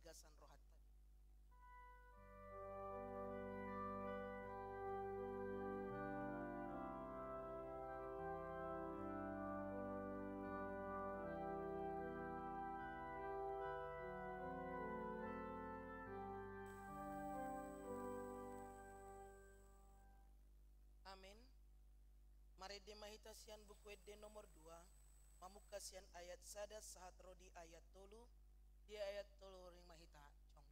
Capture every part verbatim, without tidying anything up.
bagasan rohanta. Amen. Marende ma hita sian Buku Ende nomor dua, mamungka sian ayat sada sahat ro di ayat tolu. Di ayat tolu ring ma hita jongjong.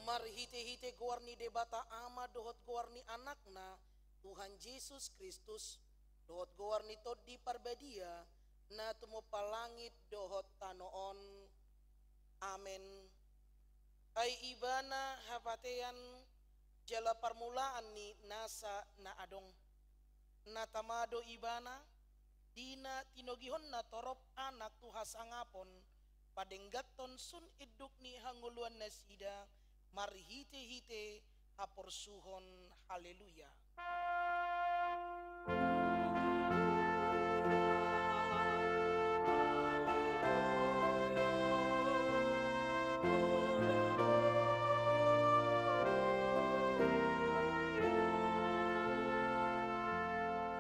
Marhitehite goar ni Debata Ama dohot goar ni Anakna, Tuhan Jesus Kristus, dohot goar ni Tondi Parbadia, na tumompa langit dohot tano on. Amen. Ai Ibana hapatean jala parmulaan ni nasa na adong. Na tama do Ibana, di na tinogihonna torop Anak tu hasangapon, padengganhon sun induk ni hangoluannasida, marhitehite haporsuhon. Haleluya.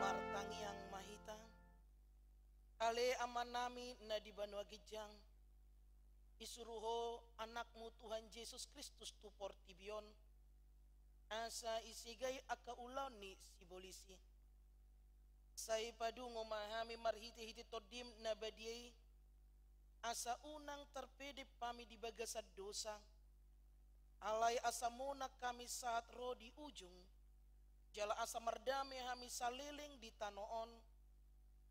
Martangiang ma hita. Ale Amanami na di banua ginjang, isuru Ho Anakmu Tuhan Jesus Kristus tu portibi on, asa isegai angka ulaon ni sibolis i. Sai padungo ma hami marhitehite Tondim na badia i, asa unang tarpedep hami di bagasan dosa, alai asa monang hami sahat ro di ujung, jala asa mardame hami saleleng di tano on,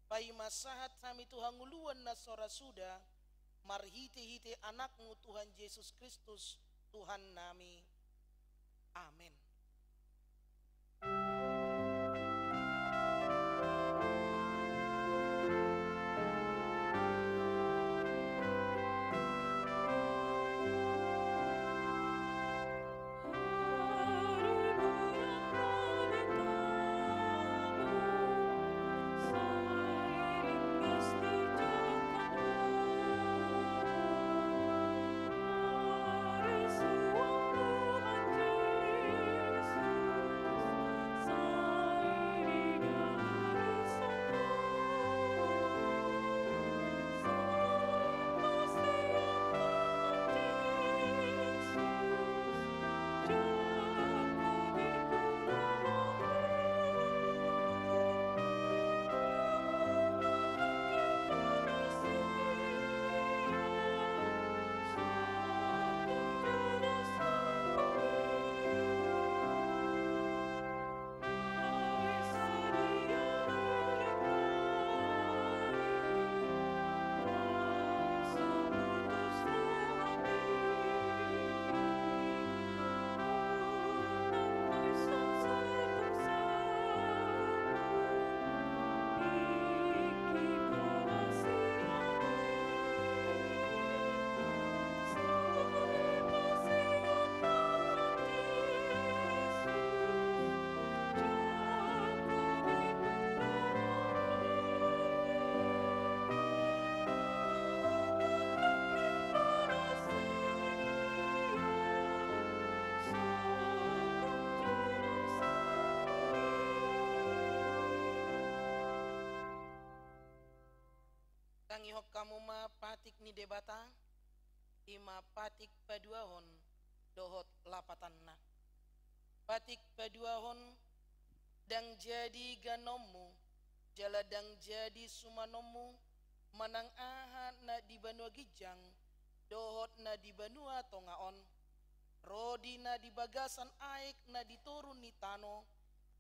paima sahat hami tu hangoluan na so ra suda, marhitehite Anakmu Tuhan Jesus Kristus, Tuhannami. Amen. Tangihon hamu ma patik ni Debata, i ma patik paduahon dohot lapatanna. Patik paduahon: Ndang jadi ganonmu, jala ndang jadi sumanonmu, manang aha na di banua ginjang dohot na di banua tonga on, ro di na di bagasan aek na di toru ni tano,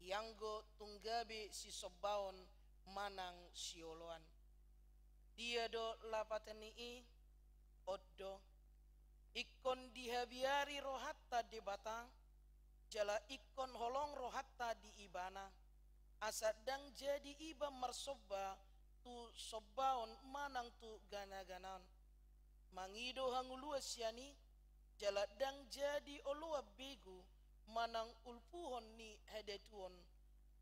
ianggo tung gabe sisombaon manang sioloan. Dia do lapatan ni i? On do: Ingkon dihabiari rohanta Debata, jala ingkon holong rohanta di Ibana, asa ndang jadi iba marsomba tu sombaon manang tu ganaganaon, mangido hangoluan sian i, jala ndang jadi oloan begu manang ulpuhon ni hadatuon,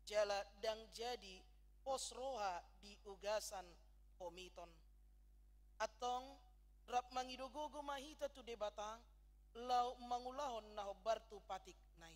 jala ndang jadi pos roha di ugasan homiton. Antong, rap mangido gogo ma hita tu Debata, laho mangulahon na hombar tu patikna i.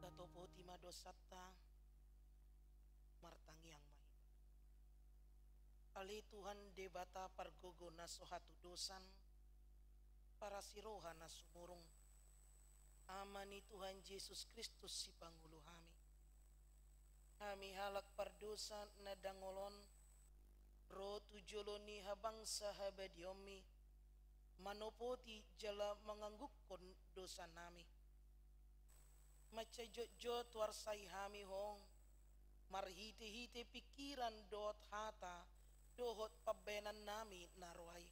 Tatopoti ma dosanta, martangiang ma hita. Ale Tuhan Debata pargogo na so hatudosan, parasi roha na sumurung, Ama ni Tuhan Jesus Kristus sipangolu hami. Hami halak pardosa na dangol on, ro tu jolo ni habangsa habadiaonmi, manopoti jala manganggungkon dosanami. Mansai jotjot huarsai hami Ho, marhitehite pingkiran dohot hata, dohot pambahenannami na roa i.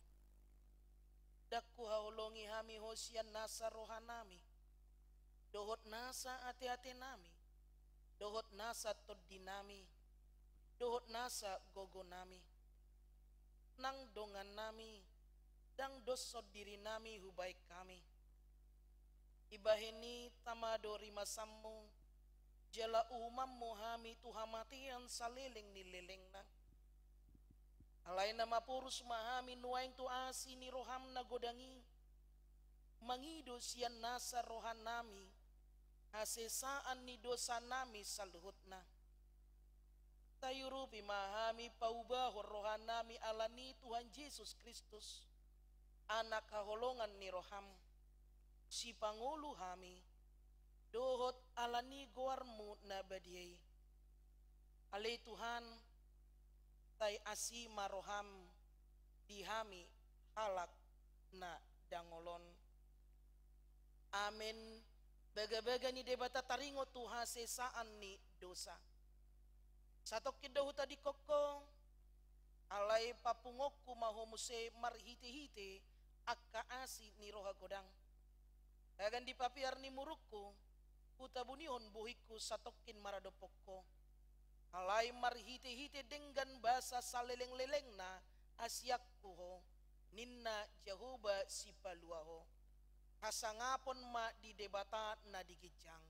Ndang huhaholongi hami Ho sian nasa rohanami, dohot nasa ateatenami, dohot nasa tondinami, dohot nasa gogonami. Nang dongannami, ndang doshon dirinami hubahen hami. Dibahen i tama do rimasanmu, jala uhumanmu hami tu hamatean saleleng ni lelengna. Alai na maporus ma hami nuaeng tu asi ni roham na godang i, mangido sian nasa rohanami hasesaan ni dosanami saluhutna. Taiurupi ma hami paubahon rohanami ala ni Tuhan Jesus Kristus, Anak haholongan ni roham, sipangolu hami, dohot ala ni goarmu na badia i. Ale Tuhan, sai asi ma roham di hami halak na dangol on. Amen. Bagabaga ni Debata taringot tu hasesaan ni dosa. Satongkin do hutadingkon ho, alai papunguonku ma ho muse marhitehite angka asi ni roha godang. Bagan di papear ni murukku, hutabunihon bohingku satongkin maradophon ho. Alai marhitehite denggan basa salelenglelengna asianku ho, ninna Jahowa Sipalua ho. Hasangapon ma di Debata na di ginjang.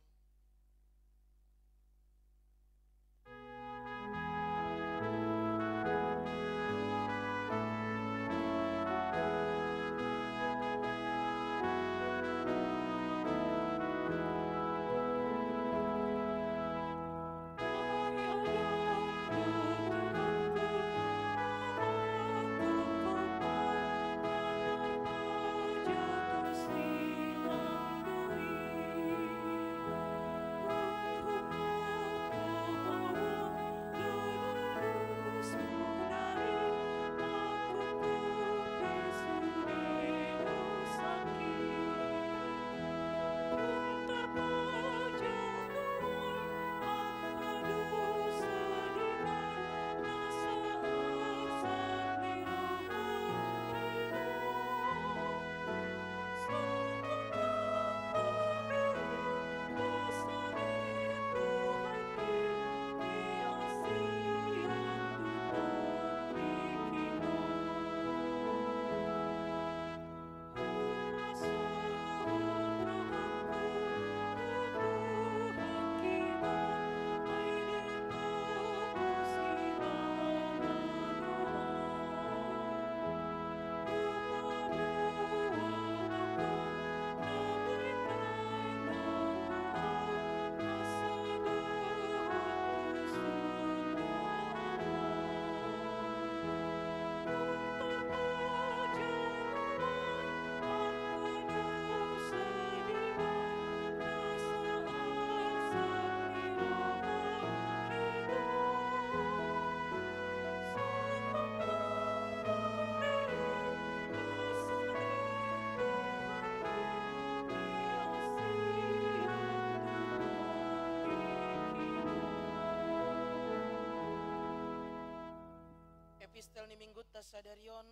Epistel ni Minggunta sadari on,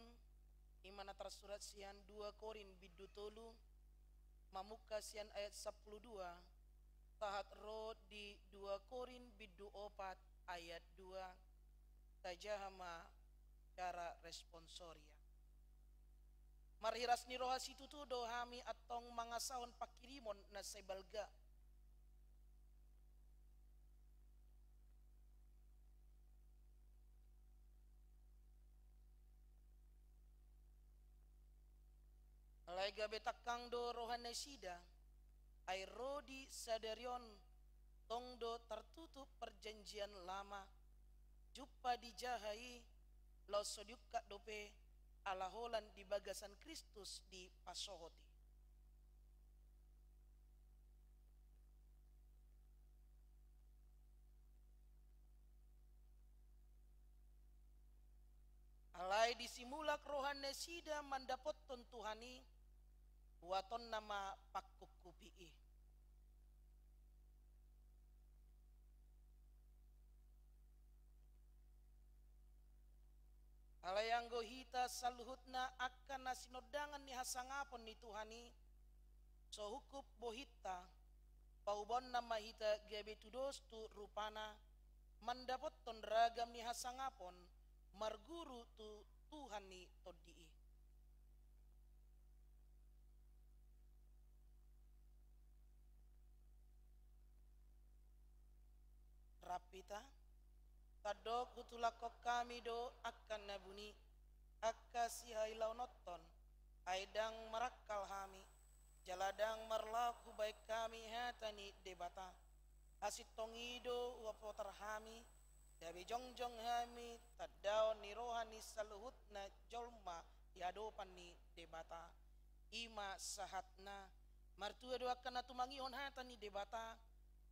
i ma na tarsurat sian dua Korin bindu tolu, mamungka sian ayat sampulu dua, sahat ro di dua Korin bindu opat ayat dua, tajaha ma cara responsoria. Marhiras ni roha situtu do hami antong mangasahon pangkirimon na sai balga. Alai gabe tangkang do rohanasida, ai ro di sadari on tong do tartutup Perjanjian Lama, jumpa di jaha i laos so diungkap dope ala holan di bagasan Kristus dipasohot i. Alai disi mulak rohanasida mandapothon Tuhan i, buatonna ma pangkuphupi i. Alai anggo hita saluhutna angka na sinondangan ni hasangapon ni Tuhan i, so ungkup bohinta, paubaonna ma hita gabe tudos tu rupana, mandapothon ragam ni hasangapon, marguru tu Tuhan ni tondi i. Rap hita. Tandok hutulakhon hami do angka na buni, angka sihailaononhon, ai ndang marangkal hami, jala ndang marlaok hubahen hami hata ni Debata. Asintong i do hupabotar hami, gabe jongjong hami tandaon ni roha ni saluhutna jolma di adopan ni Debata. I ma sahatna, martua do angka na tumangihon hata ni Debata,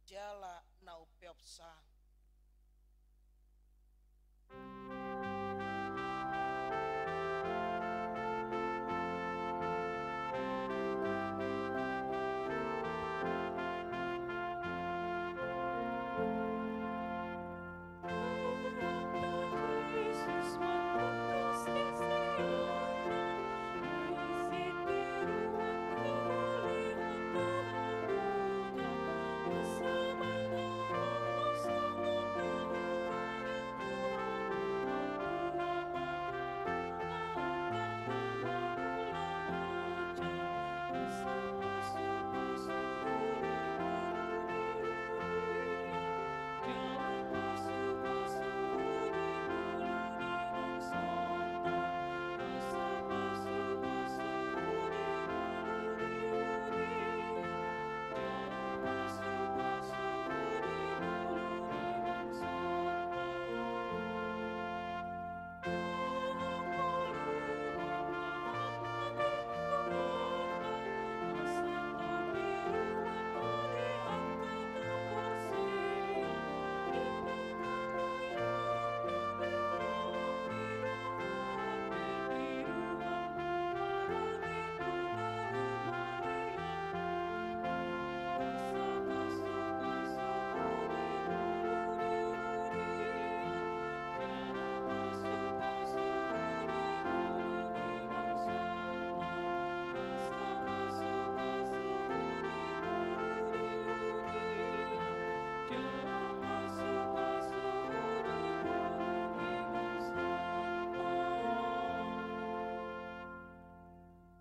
jala na umpeopsa.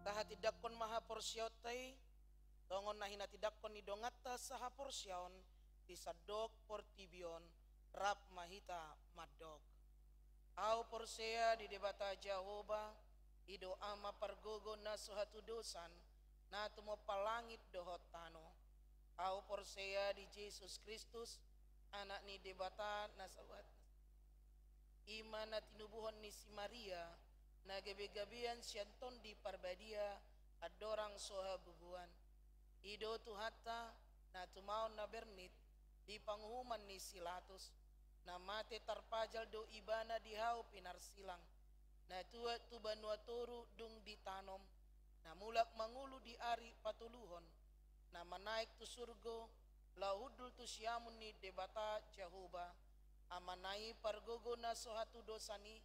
Tahatindangkon ma haporseaonta i, songon na hinatindangkon ni donganta sahaporseaon di sandok portibi on, rap ma hita mandok. Ahu porsea di Debata Jahowa, i do Ama pargogo na so hatudosan, na tumompa langit dohot tano. Ahu porsea di Jesus Kristus, Anak ni Debata na sahat, i ma na tinubuhon ni si Maria, na gabegabean sian Tondi Parbadia, andorang so habubuan. I do Tuhanta, na tumaon na bernit, di panguhuman ni si Latus, na mate tarpajal do Ibana di hau pinarsilang, na tuat tu banua toru dung ditanom, na mulak mangolu di ari patoluhon, na manaek tu surgo, laho hundul tu siamun ni Debata Jahowa, Amana i pargogo na so hatudosan i,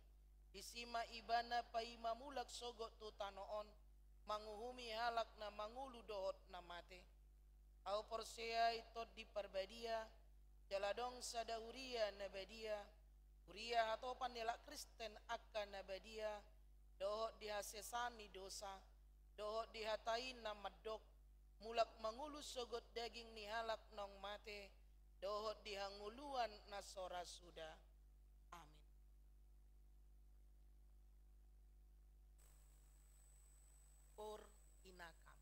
disi ma Ibana paima mulak sogot tu tano on, manguhumi halak na mangolu dohot na mate. Ahu porsea i Tondi Parbadia, jala adong sada huria na badia, huria hatopan ni halak Kristen angka na badia, dohot di hasesaan ni dosa, dohot di hata i na mandok, mulak mangolu sogot daging ni halak naung mate, dohot di hangoluan na so ra suda. Amin. Por inakam.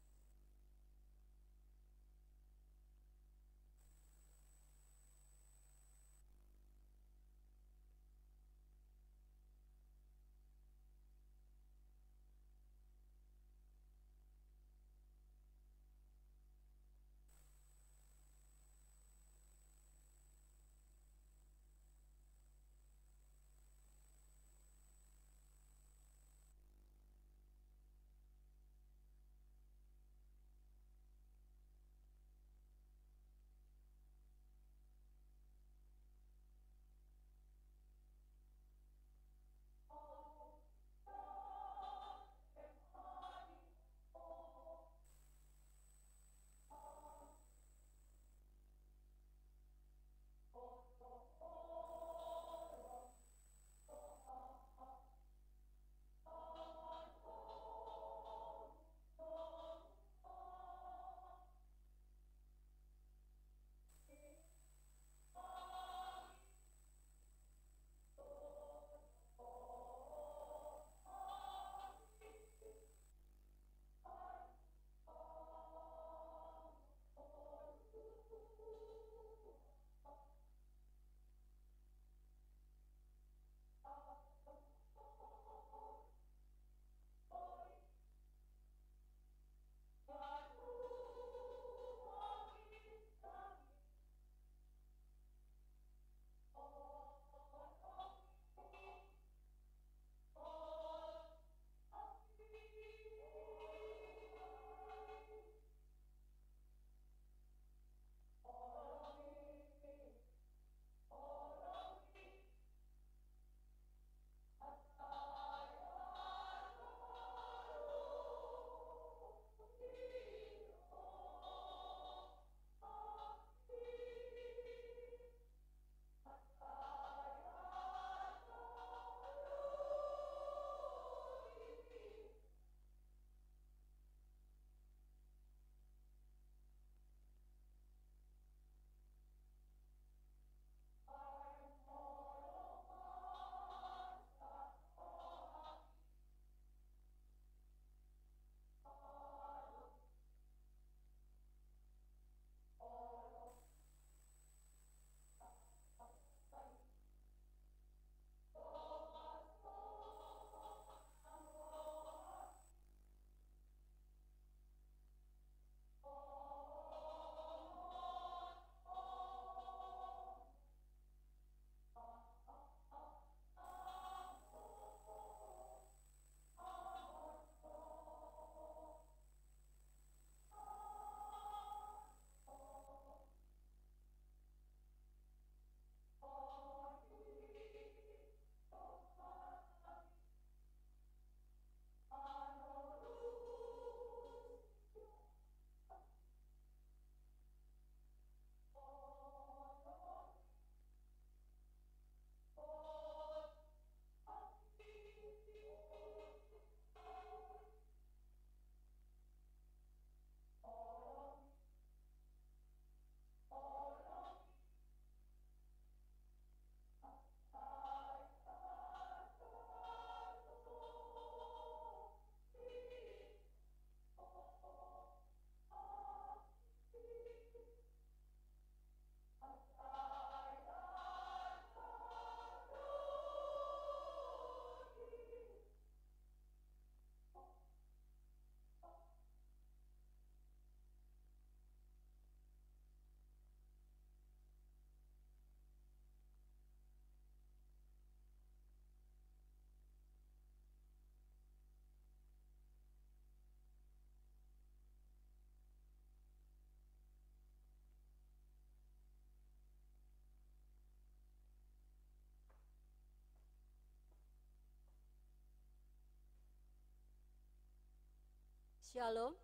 Shalom.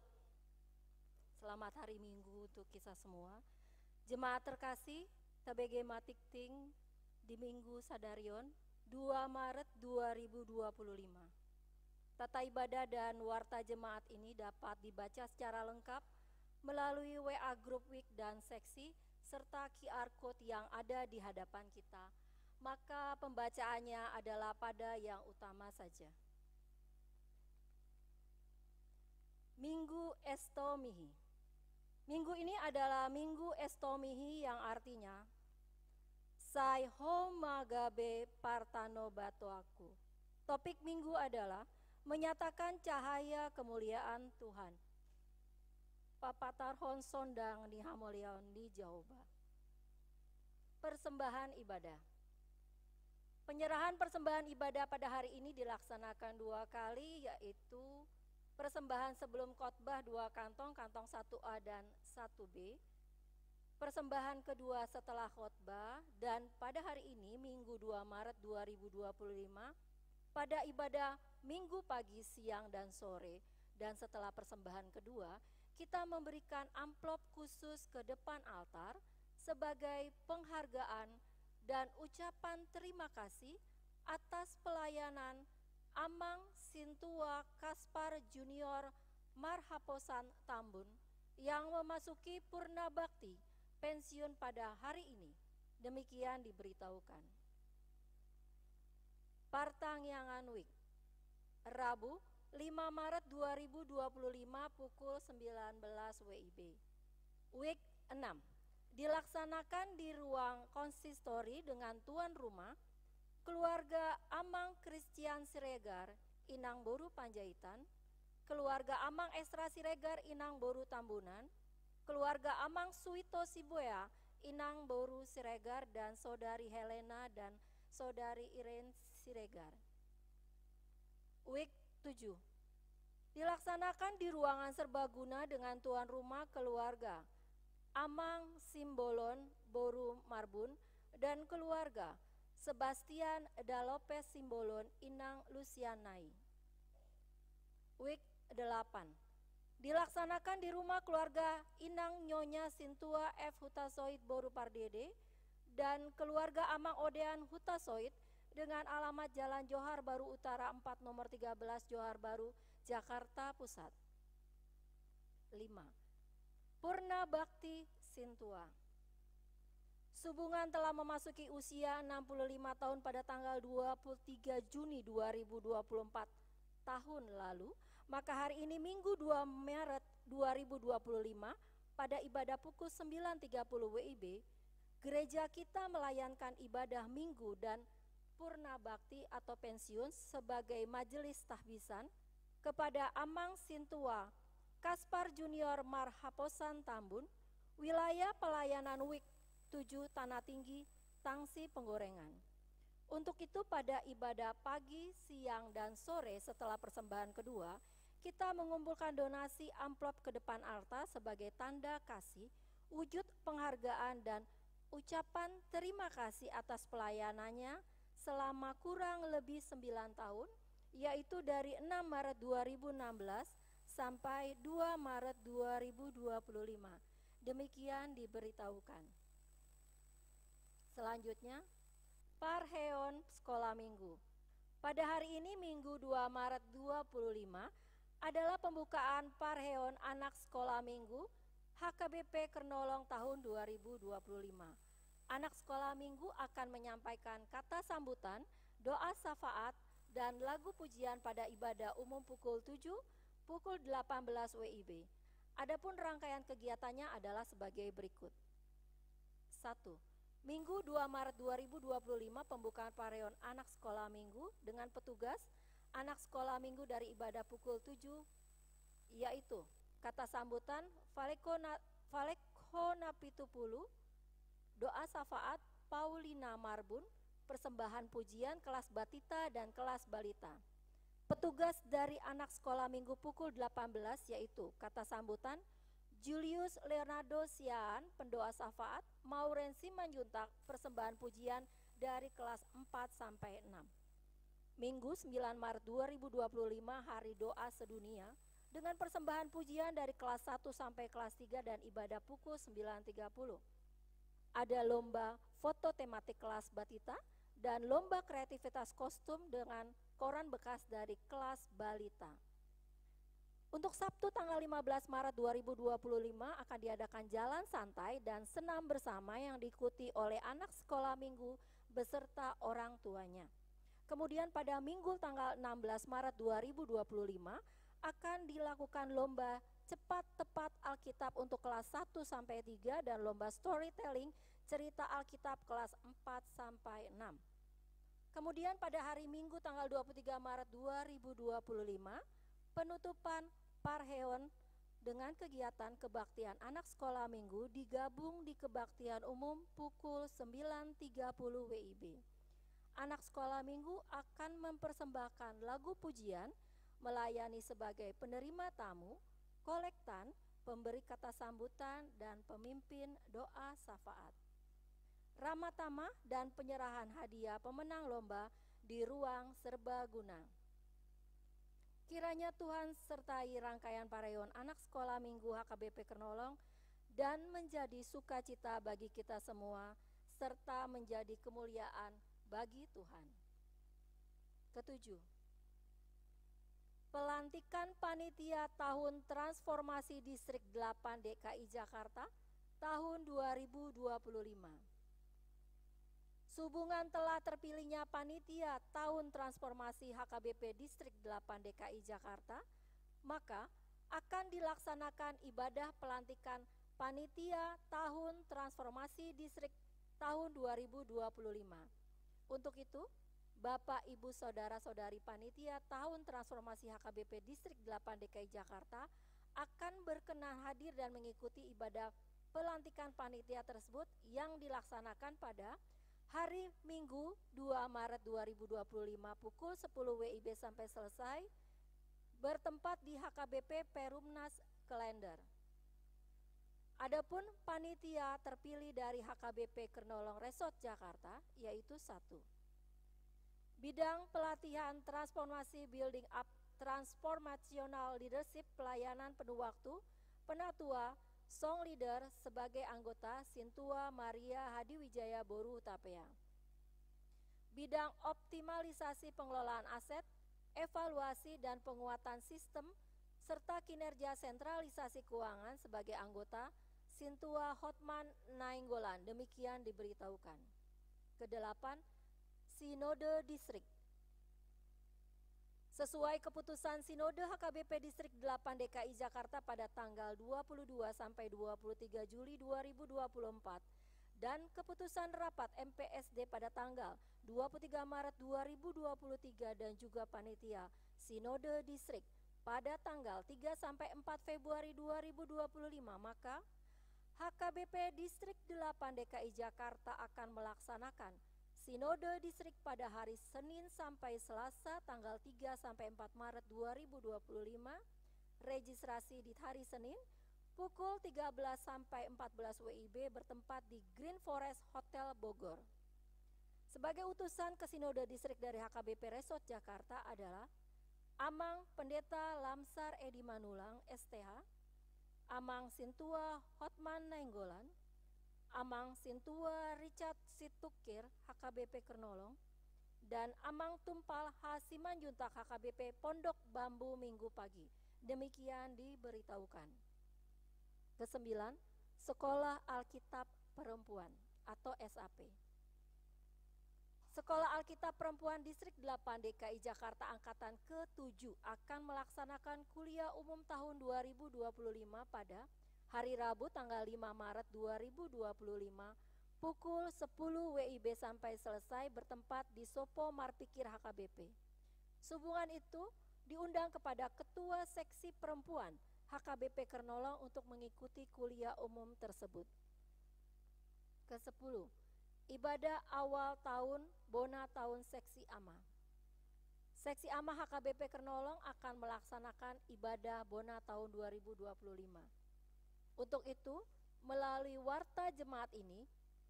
Selamat hari Minggu untuk kita semua. Jemaat terkasih, tabege ma tingting di Minggu sadari on, dua Maret dua ribu dua puluh lima. Tata ibadah dan warta jemaat ini dapat dibaca secara lengkap melalui W A grup wik dan seksi, serta Q R code yang ada di hadapan kita. Maka pembacaannya adalah pada yang utama saja. Minggu Estomihi. Minggu ini adalah Minggu Estomihi, yang artinya Sai ho ma gabe partanobatoanku. Topik Minggu adalah menyatakan cahaya kemuliaan Tuhan. Papatarhon sondang ni hamauliaon ni Jahowa. Persembahan ibadah. Penyerahan persembahan ibadah pada hari ini dilaksanakan dua kali, yaitu persembahan sebelum khotbah dua kantong, kantong satu A dan satu B. Persembahan kedua setelah khotbah, dan pada hari ini, Minggu dua Maret dua ribu dua puluh lima, pada ibadah Minggu pagi, siang, dan sore, dan setelah persembahan kedua, kita memberikan amplop khusus ke depan altar sebagai penghargaan dan ucapan terima kasih atas pelayanan Amang Sintua Kaspar Junior Marhaposan Tambun yang memasuki purna bakti pensiun pada hari ini. Demikian diberitahukan. Partangiangan wik. Rabu, lima Maret dua ribu dua puluh lima, pukul sembilan belas W I B. Wik enam. Dilaksanakan di ruang konsistori dengan tuan rumah, keluarga Amang Christian Siregar, Inang Boru Panjaitan, keluarga Amang Esra Siregar, Inang Boru Tambunan, keluarga Amang Suito Sibuea, Inang Boru Siregar, dan Saudari Helena dan Saudari Irene Siregar. Wik tujuh. Dilaksanakan di ruangan serbaguna dengan tuan rumah, keluarga Amang Simbolon Boru Marbun dan keluarga Sebastian da Lopez Simbolon, Inang Lusianai. Wik delapan. Dilaksanakan di rumah keluarga Inang Nyonya Sintua F Hutasoit Boru Pardede dan keluarga Amang Odean Hutasoit dengan alamat Jalan Johar Baru Utara empat, nomor tiga belas, Johar Baru, Jakarta Pusat. Lima. Purna Bakti Sintua. Subungan telah memasuki usia enam puluh lima tahun pada tanggal dua puluh tiga Juni dua ribu dua puluh empat tahun lalu, maka hari ini, Minggu dua Maret dua ribu dua puluh lima, pada ibadah pukul sembilan tiga puluh W I B, gereja kita melayankan ibadah Minggu dan Purna Bakti atau pensiun sebagai majelis tahbisan kepada Amang Sintua Kaspar Junior Marhaposan Tambun, wilayah pelayanan Wik tujuh, Tanah Tinggi, Tangsi, Penggorengan. Untuk itu, pada ibadah pagi, siang, dan sore setelah persembahan kedua, kita mengumpulkan donasi amplop ke depan altar sebagai tanda kasih, wujud penghargaan, dan ucapan terima kasih atas pelayanannya selama kurang lebih sembilan tahun, yaitu dari enam Maret dua ribu enam belas sampai dua Maret dua ribu dua puluh lima. Demikian diberitahukan. Selanjutnya, parheon sekolah minggu. Pada hari ini, Minggu dua Maret dua puluh lima, adalah pembukaan parheon anak sekolah minggu H K B P Kernolong tahun dua ribu dua puluh lima. Anak sekolah minggu akan menyampaikan kata sambutan, doa syafaat, dan lagu pujian pada ibadah umum pukul tujuh, pukul delapan belas W I B. Adapun rangkaian kegiatannya adalah sebagai berikut. Satu. Minggu dua Maret dua ribu dua puluh lima, pembukaan parheon anak sekolah minggu dengan petugas anak sekolah minggu dari ibadah pukul tujuh, yaitu kata sambutan Falekona-, Falekona pitu puluh, doa syafaat Paulina Marbun, persembahan pujian kelas batita dan kelas balita. Petugas dari anak sekolah minggu pukul delapan belas, yaitu kata sambutan Julius Leonardo Siaan, pendoa syafaat, Mauren Simanjuntak, persembahan pujian dari kelas empat sampai enam. Minggu sembilan Maret dua ribu dua puluh lima, hari doa sedunia, Dengan persembahan pujian dari kelas satu sampai kelas tiga dan ibadah pukul sembilan tiga puluh. Ada lomba foto tematik kelas Batita dan lomba kreativitas kostum dengan koran bekas dari kelas balita. Untuk Sabtu tanggal lima belas Maret dua ribu dua puluh lima akan diadakan jalan santai dan senam bersama yang diikuti oleh anak sekolah minggu beserta orang tuanya. Kemudian pada Minggu tanggal enam belas Maret dua ribu dua puluh lima akan dilakukan lomba cepat tepat Alkitab untuk kelas satu sampai tiga dan lomba storytelling cerita Alkitab kelas empat sampai enam. Kemudian pada hari Minggu tanggal dua puluh tiga Maret dua ribu dua puluh lima, penutupan Parheon dengan kegiatan kebaktian anak sekolah minggu digabung di kebaktian umum pukul sembilan tiga puluh W I B. Anak sekolah minggu akan mempersembahkan lagu pujian, melayani sebagai penerima tamu, kolektan, pemberi kata sambutan, dan pemimpin doa syafaat. Ramah tamah dan penyerahan hadiah pemenang lomba di ruang serbaguna. Kiranya Tuhan sertai rangkaian Parheon anak sekolah minggu H K B P Kernolong dan menjadi sukacita bagi kita semua, serta menjadi kemuliaan bagi Tuhan. Ketujuh, pelantikan panitia tahun transformasi Distrik delapan D K I Jakarta tahun dua ribu dua puluh lima. Sehubungan telah terpilihnya panitia tahun transformasi H K B P Distrik delapan D K I Jakarta, maka akan dilaksanakan ibadah pelantikan panitia tahun transformasi Distrik tahun dua ribu dua puluh lima. Untuk itu, Bapak, Ibu, Saudara-saudari panitia tahun transformasi H K B P Distrik delapan D K I Jakarta akan berkenan hadir dan mengikuti ibadah pelantikan panitia tersebut yang dilaksanakan pada hari Minggu dua Maret dua ribu dua puluh lima pukul sepuluh W I B sampai selesai, bertempat di H K B P Perumnas Klender. Adapun panitia terpilih dari H K B P Kernolong Resort Jakarta, yaitu satu, bidang pelatihan transformasi, building up transformational leadership, pelayanan penuh waktu, penatua, song leader, sebagai anggota Sintua Maria Hadiwijaya Boru Hutapea. Bidang optimalisasi pengelolaan aset, evaluasi dan penguatan sistem, serta kinerja sentralisasi keuangan sebagai anggota Sintua Hotman Nainggolan, demikian diberitahukan. Kedelapan, Sinode Distrik. Sesuai keputusan Sinode H K B P Distrik delapan D K I Jakarta pada tanggal dua puluh dua sampai dua puluh tiga Juli dua ribu dua puluh empat dan keputusan rapat M P S D pada tanggal dua puluh tiga Maret dua ribu dua puluh tiga dan juga panitia Sinode Distrik pada tanggal tiga sampai empat Februari dua ribu dua puluh lima, maka H K B P Distrik delapan D K I Jakarta akan melaksanakan Sinode Distrik pada hari Senin sampai Selasa tanggal tiga sampai empat Maret dua ribu dua puluh lima, registrasi di hari Senin pukul tiga belas sampai empat belas W I B bertempat di Green Forest Hotel Bogor. Sebagai utusan ke Sinode Distrik dari H K B P Resort Jakarta adalah Amang Pendeta Lamsar Edi Manulang, S T H, Amang Sintua Hotman Nainggolan, Amang Sintua Richard Situkir, H K B P Kernolong, dan Amang Tumpal H Simanjuntak, H K B P Pondok Bambu, Minggu pagi. Demikian diberitahukan. Kesembilan, Sekolah Alkitab Perempuan atau S A P. Sekolah Alkitab Perempuan Distrik delapan D K I Jakarta angkatan ketujuh akan melaksanakan kuliah umum tahun dua ribu dua puluh lima pada hari Rabu tanggal lima Maret dua ribu dua puluh lima pukul sepuluh W I B sampai selesai bertempat di Sopo Marpikir H K B P. Sehubungan itu, diundang kepada Ketua Seksi Perempuan H K B P Kernolong untuk mengikuti kuliah umum tersebut. Kesepuluh, ibadah awal tahun bona tahun Seksi Ama. Seksi Ama H K B P Kernolong akan melaksanakan ibadah bona tahun dua ribu dua puluh lima. Untuk itu, melalui warta jemaat ini,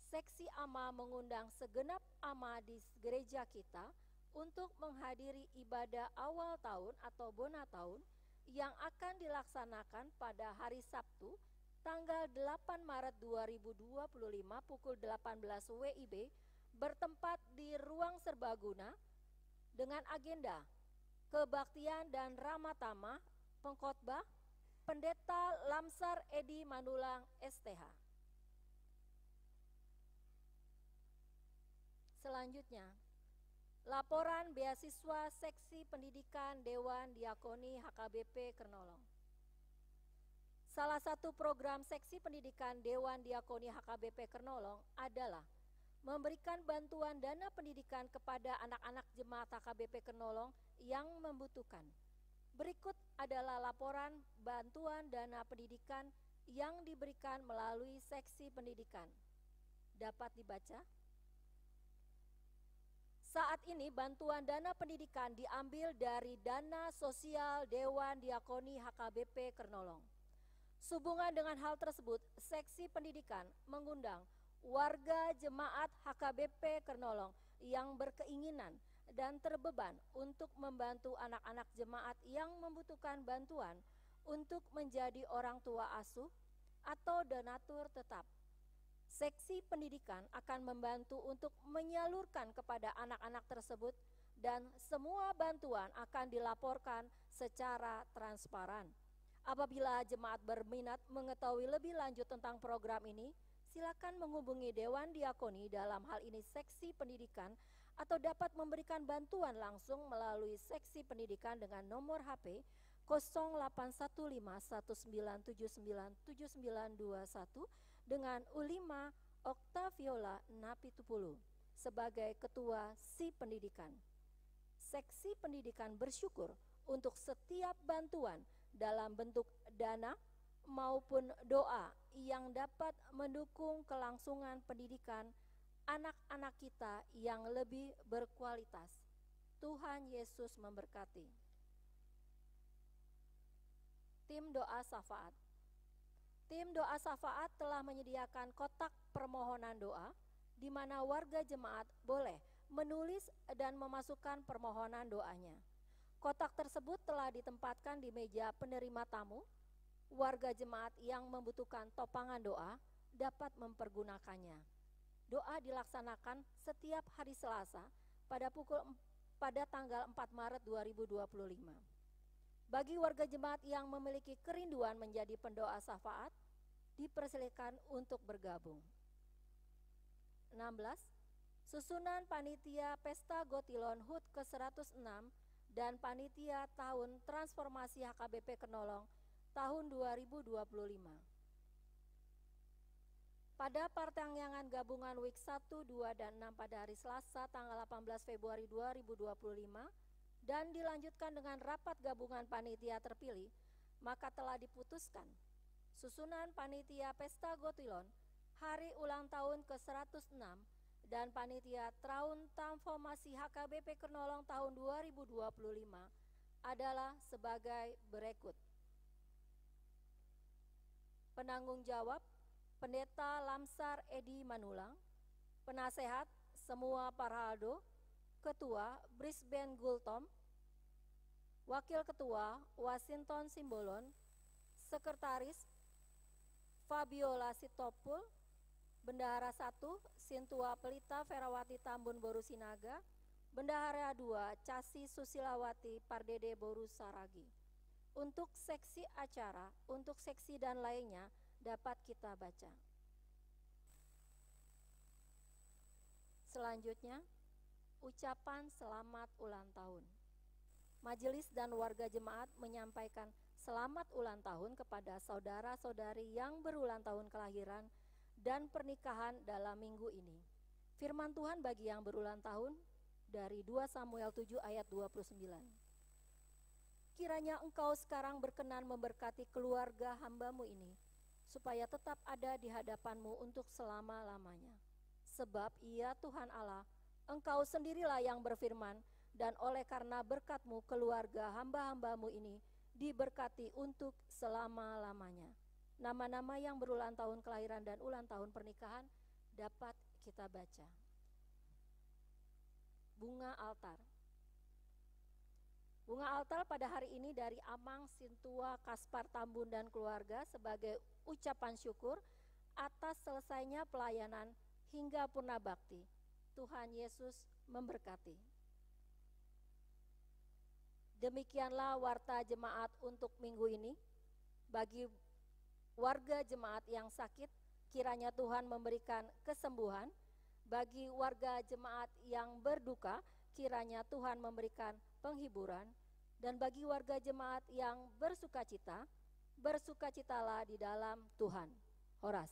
Seksi Ama mengundang segenap ama di gereja kita untuk menghadiri ibadah awal tahun atau bona tahun yang akan dilaksanakan pada hari Sabtu, tanggal delapan Maret dua ribu dua puluh lima, pukul delapan belas W I B, bertempat di Ruang Serbaguna, dengan agenda kebaktian dan ramah tamah, pengkhotbah Pendeta Lamsar Edi Manulang, S T H. Selanjutnya, laporan beasiswa Seksi Pendidikan Dewan Diakoni H K B P Kernolong. Salah satu program Seksi Pendidikan Dewan Diakoni H K B P Kernolong adalah memberikan bantuan dana pendidikan kepada anak-anak jemaat H K B P Kernolong yang membutuhkan. Berikut adalah laporan bantuan dana pendidikan yang diberikan melalui Seksi Pendidikan. Dapat dibaca. Saat ini, bantuan dana pendidikan diambil dari dana sosial Dewan Diakoni H K B P Kernolong. Sehubungan dengan hal tersebut, Seksi Pendidikan mengundang warga jemaat H K B P Kernolong yang berkeinginan dan terbeban untuk membantu anak-anak jemaat yang membutuhkan bantuan untuk menjadi orang tua asuh atau donatur tetap. Seksi Pendidikan akan membantu untuk menyalurkan kepada anak-anak tersebut, dan semua bantuan akan dilaporkan secara transparan. Apabila jemaat berminat mengetahui lebih lanjut tentang program ini, silakan menghubungi Dewan Diakoni, dalam hal ini Seksi Pendidikan, atau dapat memberikan bantuan langsung melalui Seksi Pendidikan dengan nomor H P kosong delapan satu lima satu sembilan tujuh sembilan tujuh sembilan dua satu dengan Ulima Oktaviola Napitupulu sebagai Ketua Si Pendidikan. Seksi Pendidikan bersyukur untuk setiap bantuan dalam bentuk dana maupun doa yang dapat mendukung kelangsungan pendidikan anak-anak kita yang lebih berkualitas. Tuhan Yesus memberkati. Tim doa syafaat. Tim doa syafaat telah menyediakan kotak permohonan doa, di mana warga jemaat boleh menulis dan memasukkan permohonan doanya. Kotak tersebut telah ditempatkan di meja penerima tamu. Warga jemaat yang membutuhkan topangan doa dapat mempergunakannya. Doa dilaksanakan setiap hari Selasa pada pukul em-, pada tanggal empat Maret dua ribu dua puluh lima. Bagi warga jemaat yang memiliki kerinduan menjadi pendoa syafaat, dipersilakan untuk bergabung. Enam belas, susunan panitia Pesta Gotilon HUT ke seratus enam dan panitia tahun transformasi H K B P Kernolong tahun dua ribu dua puluh lima. Pada partangiangan gabungan week satu, dua, dan enam pada hari Selasa tanggal delapan belas Februari dua ribu dua puluh lima dan dilanjutkan dengan rapat gabungan panitia terpilih, maka telah diputuskan susunan panitia Pesta Gotilon hari ulang tahun ke seratus enam dan panitia tahun transformasi H K B P Kernolong tahun dua ribu dua puluh lima adalah sebagai berikut. Penanggung jawab, Pendeta Lamsar Edi Manulang. Penasehat, Semua Parhaldo. Ketua, Brisbane Gultom. Wakil Ketua, Wasinton Simbolon. Sekretaris, Fabiola Sitompul. Bendahara satu, Sintua Pelita Ferawati Tambun boru Sinaga. Bendahara dua, Casi Susilawati Pardede boru Saragi. Untuk seksi acara, untuk seksi dan lainnya dapat kita baca. Selanjutnya, ucapan selamat ulang tahun. Majelis dan warga jemaat menyampaikan selamat ulang tahun kepada saudara-saudari yang berulang tahun kelahiran dan pernikahan dalam minggu ini. Firman Tuhan bagi yang berulang tahun dari dua Samuel tujuh ayat dua puluh sembilan. Kiranya Engkau sekarang berkenan memberkati keluarga hamba-Mu ini, supaya tetap ada di hadapan-Mu untuk selama-lamanya. Sebab Ia, Tuhan Allah, Engkau sendirilah yang berfirman, dan oleh karena berkat-Mu keluarga hamba-hamba-Mu ini diberkati untuk selama-lamanya. Nama-nama yang berulang tahun kelahiran dan ulang tahun pernikahan dapat kita baca. Bunga altar. Bunga altar pada hari ini dari Amang Sintua Kaspar Tambun dan keluarga sebagai ucapan syukur atas selesainya pelayanan hingga purna bakti. Tuhan Yesus memberkati. Demikianlah warta jemaat untuk minggu ini. Bagi warga jemaat yang sakit, kiranya Tuhan memberikan kesembuhan. Bagi warga jemaat yang berduka, kiranya Tuhan memberikan penghiburan. Dan bagi warga jemaat yang bersukacita, bersukacitalah di dalam Tuhan. Horas.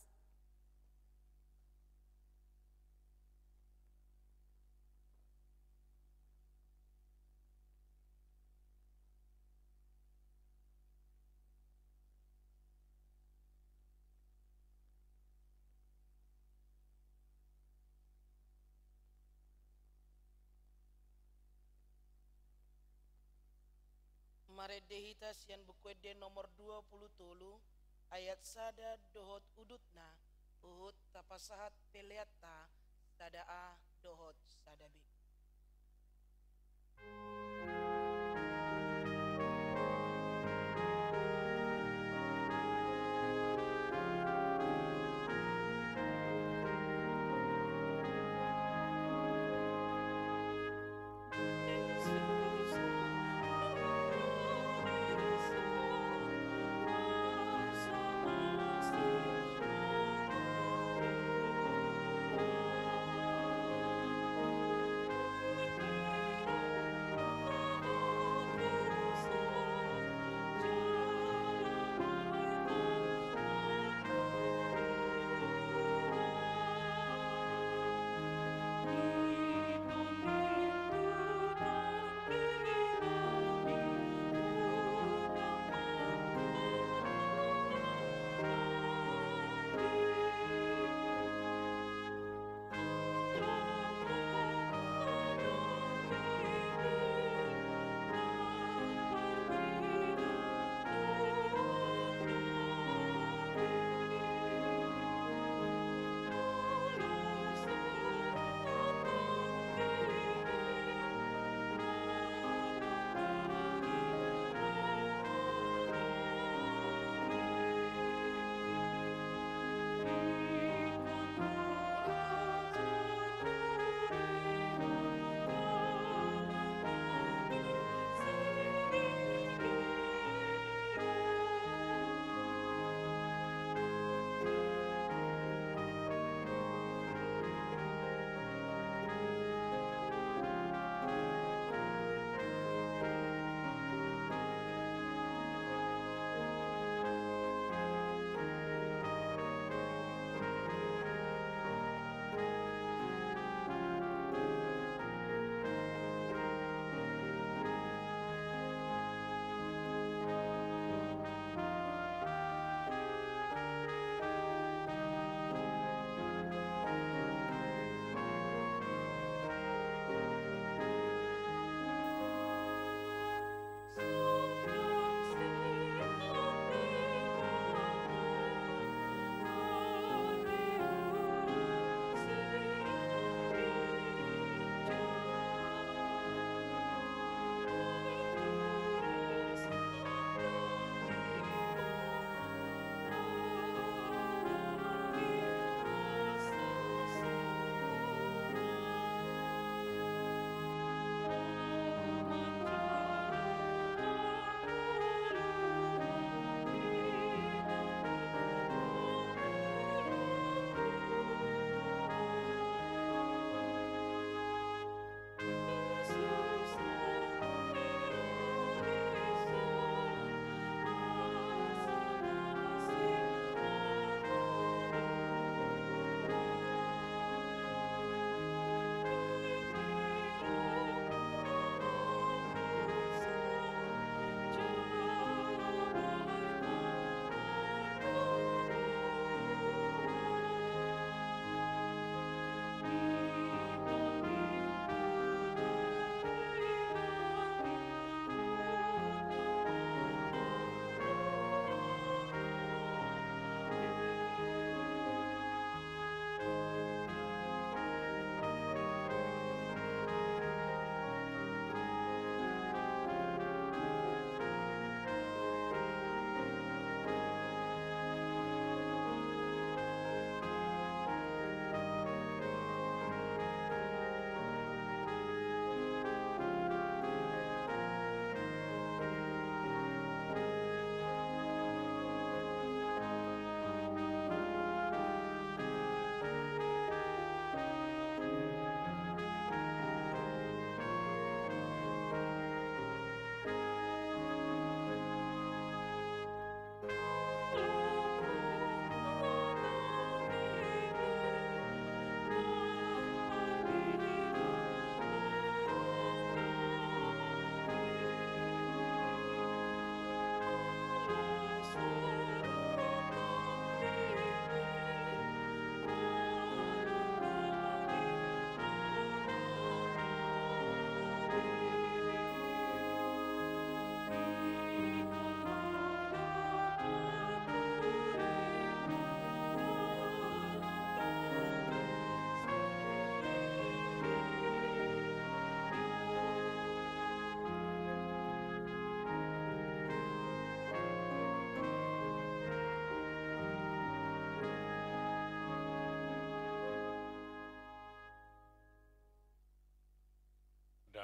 Marende hita sian Buku Ende nomor dua pulu tolu, ayat sada dohot udutna, huhut tapasahat peleanta sada A dohot sada B.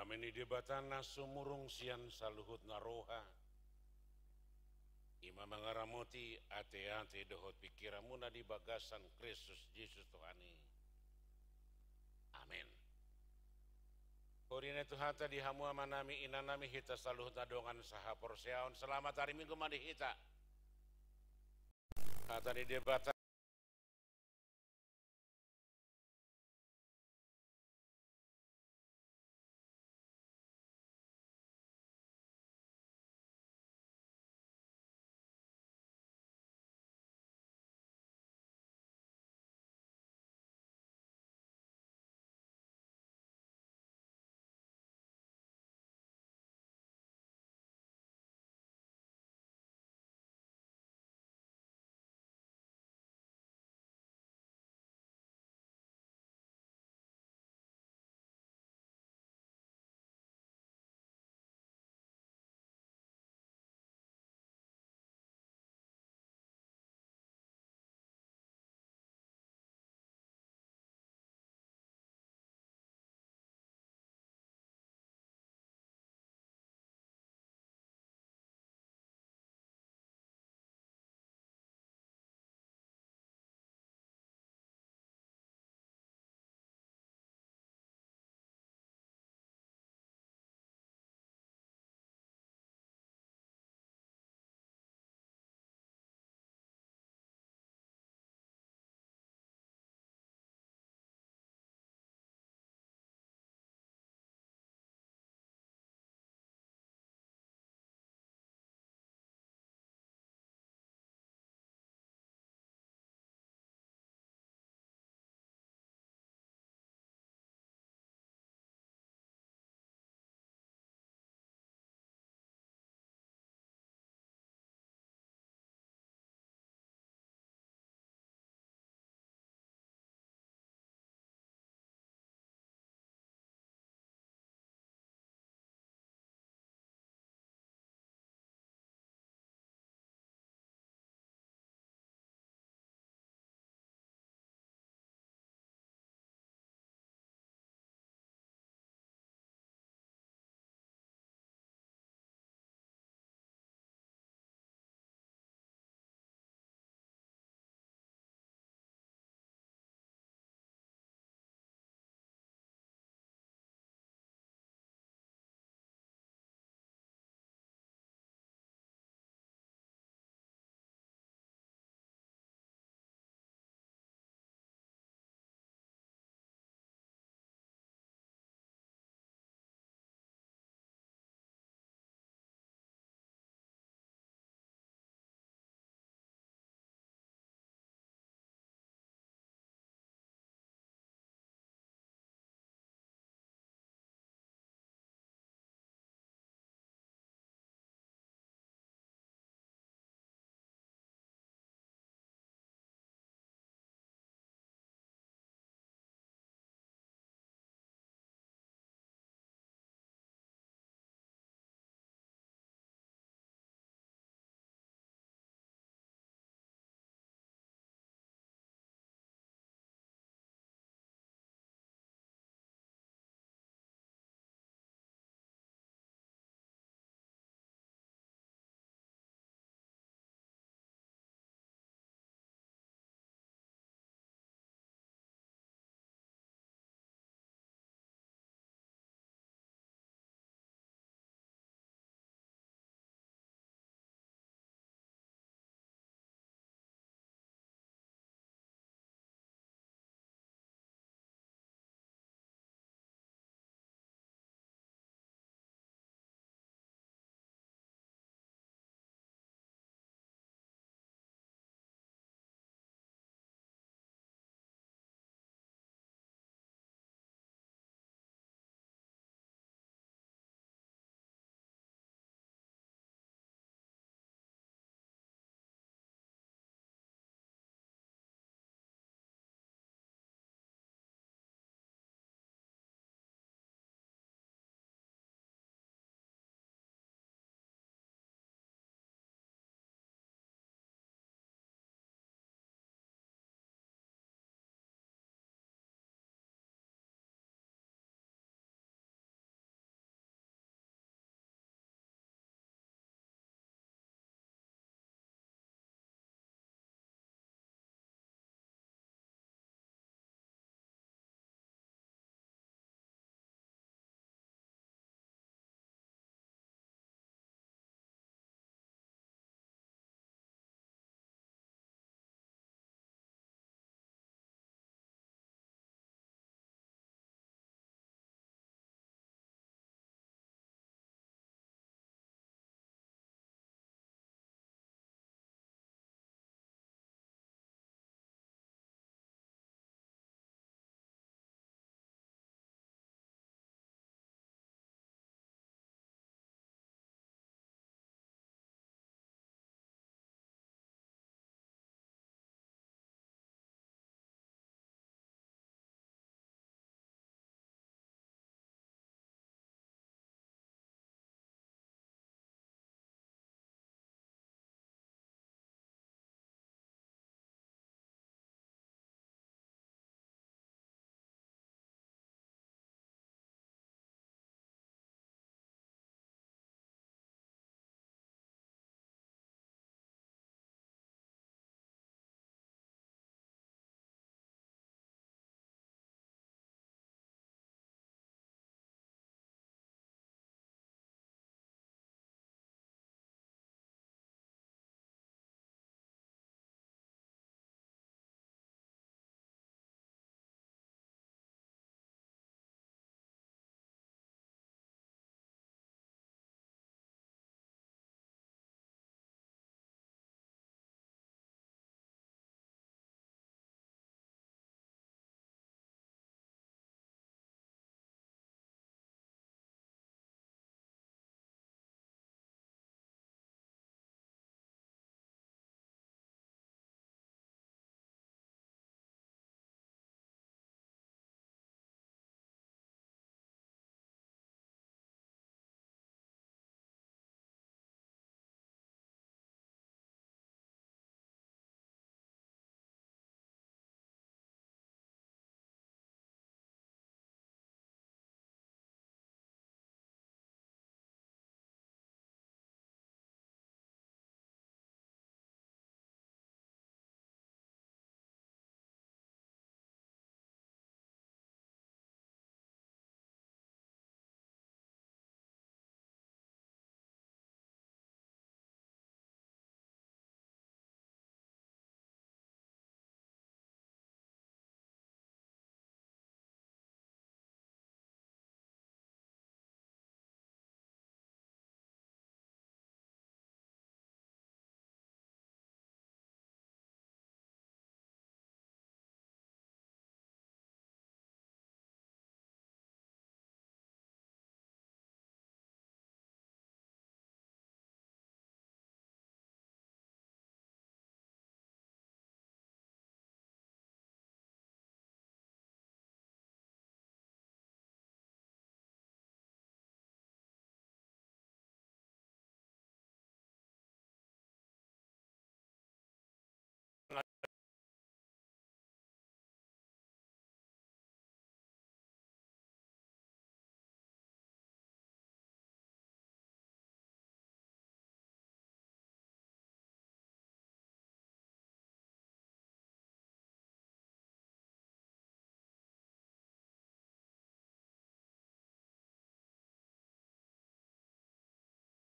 Dame ni Debata na sumurung sian saluhut na roha, i ma mangaramoti ateate dohot pingkiranmuna di bagasan Kristus Jesus Tuhan i. Amen. Huria ni Tuhanta, di hamu amanami, inanami, hita saluhut na dongan sahaporseaon, selamat hari Minggu ma di hita. Hata ni Debata.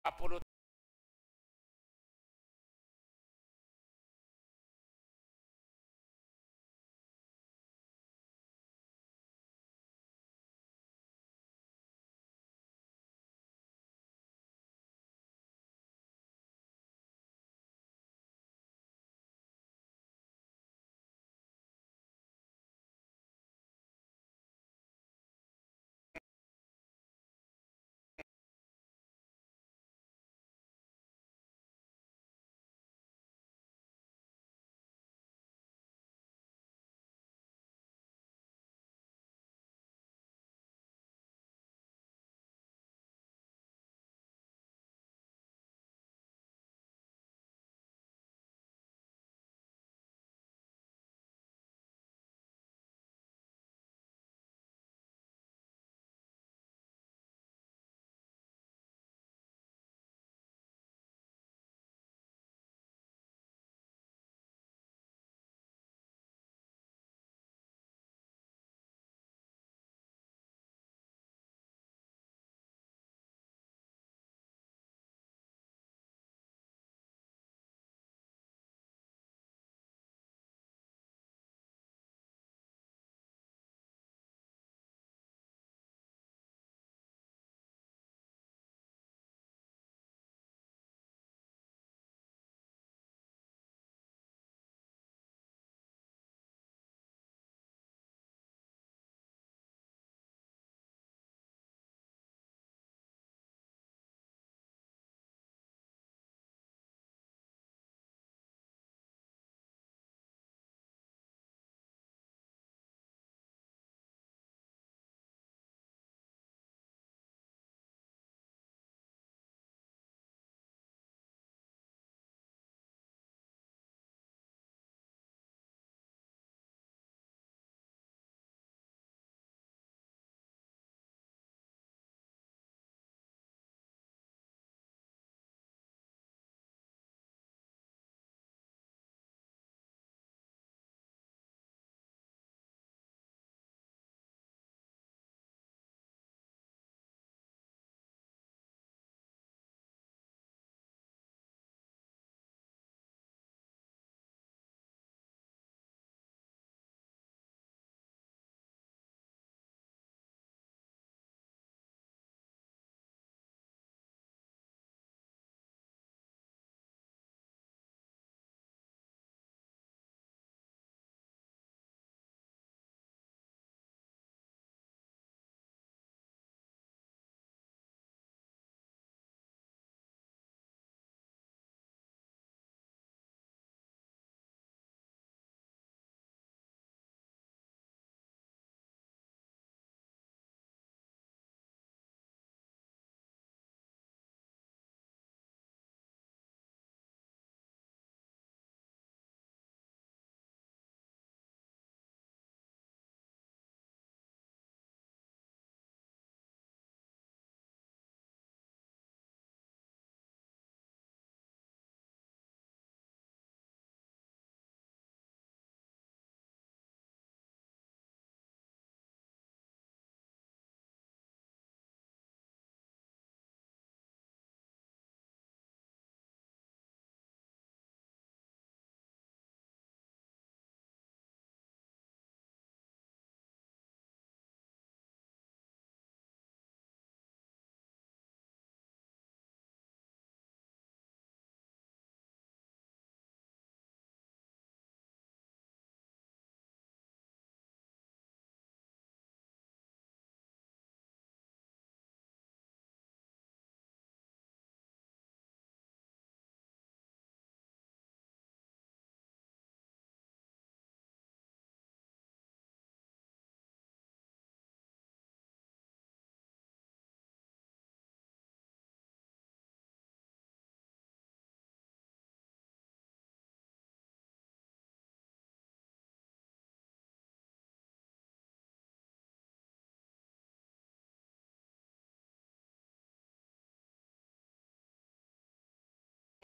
Apollo.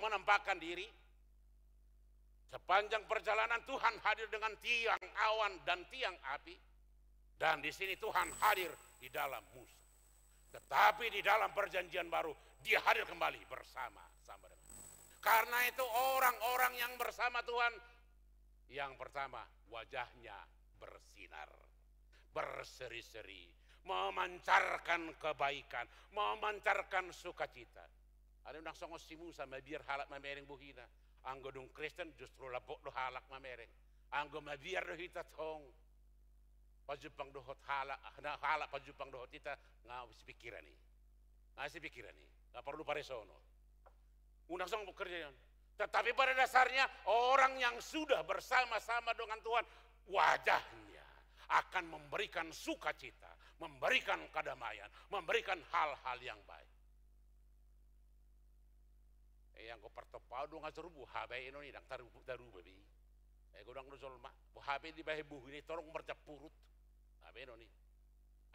Menampakkan diri sepanjang perjalanan Tuhan hadir dengan tiang awan dan tiang api, dan di sini Tuhan hadir di dalam Musa. Tetapi di dalam perjanjian baru, Dia hadir kembali bersama-sama dengan. Karena itu, orang-orang yang bersama Tuhan, yang pertama, wajahnya bersinar, berseri-seri, memancarkan kebaikan, memancarkan sukacita. Alai unang songon si Musa, mabiar halak mamereng bohina. Anggo dung Kristen justru lambok do halak mamereng. Anggo mabiar do hita tong pajumpang dohot halak, na halak pajumpang dohot hita, nga sipingkiran i. Nga sipingkiran i. Nga porlu paresono. Unang songon pekerjaan. Tetapi pada dasarnya, orang yang sudah bersama-sama dengan Tuhan, wajahnya akan memberikan sukacita, memberikan kedamaian, memberikan hal-hal yang baik. Eh, anggo partompa do nga tarubu, hape i non i, ndang tarubu, tarubu be. Eh, godang do jolma, bo hape dibahen bohina i torong marjampurut. Hape i non i.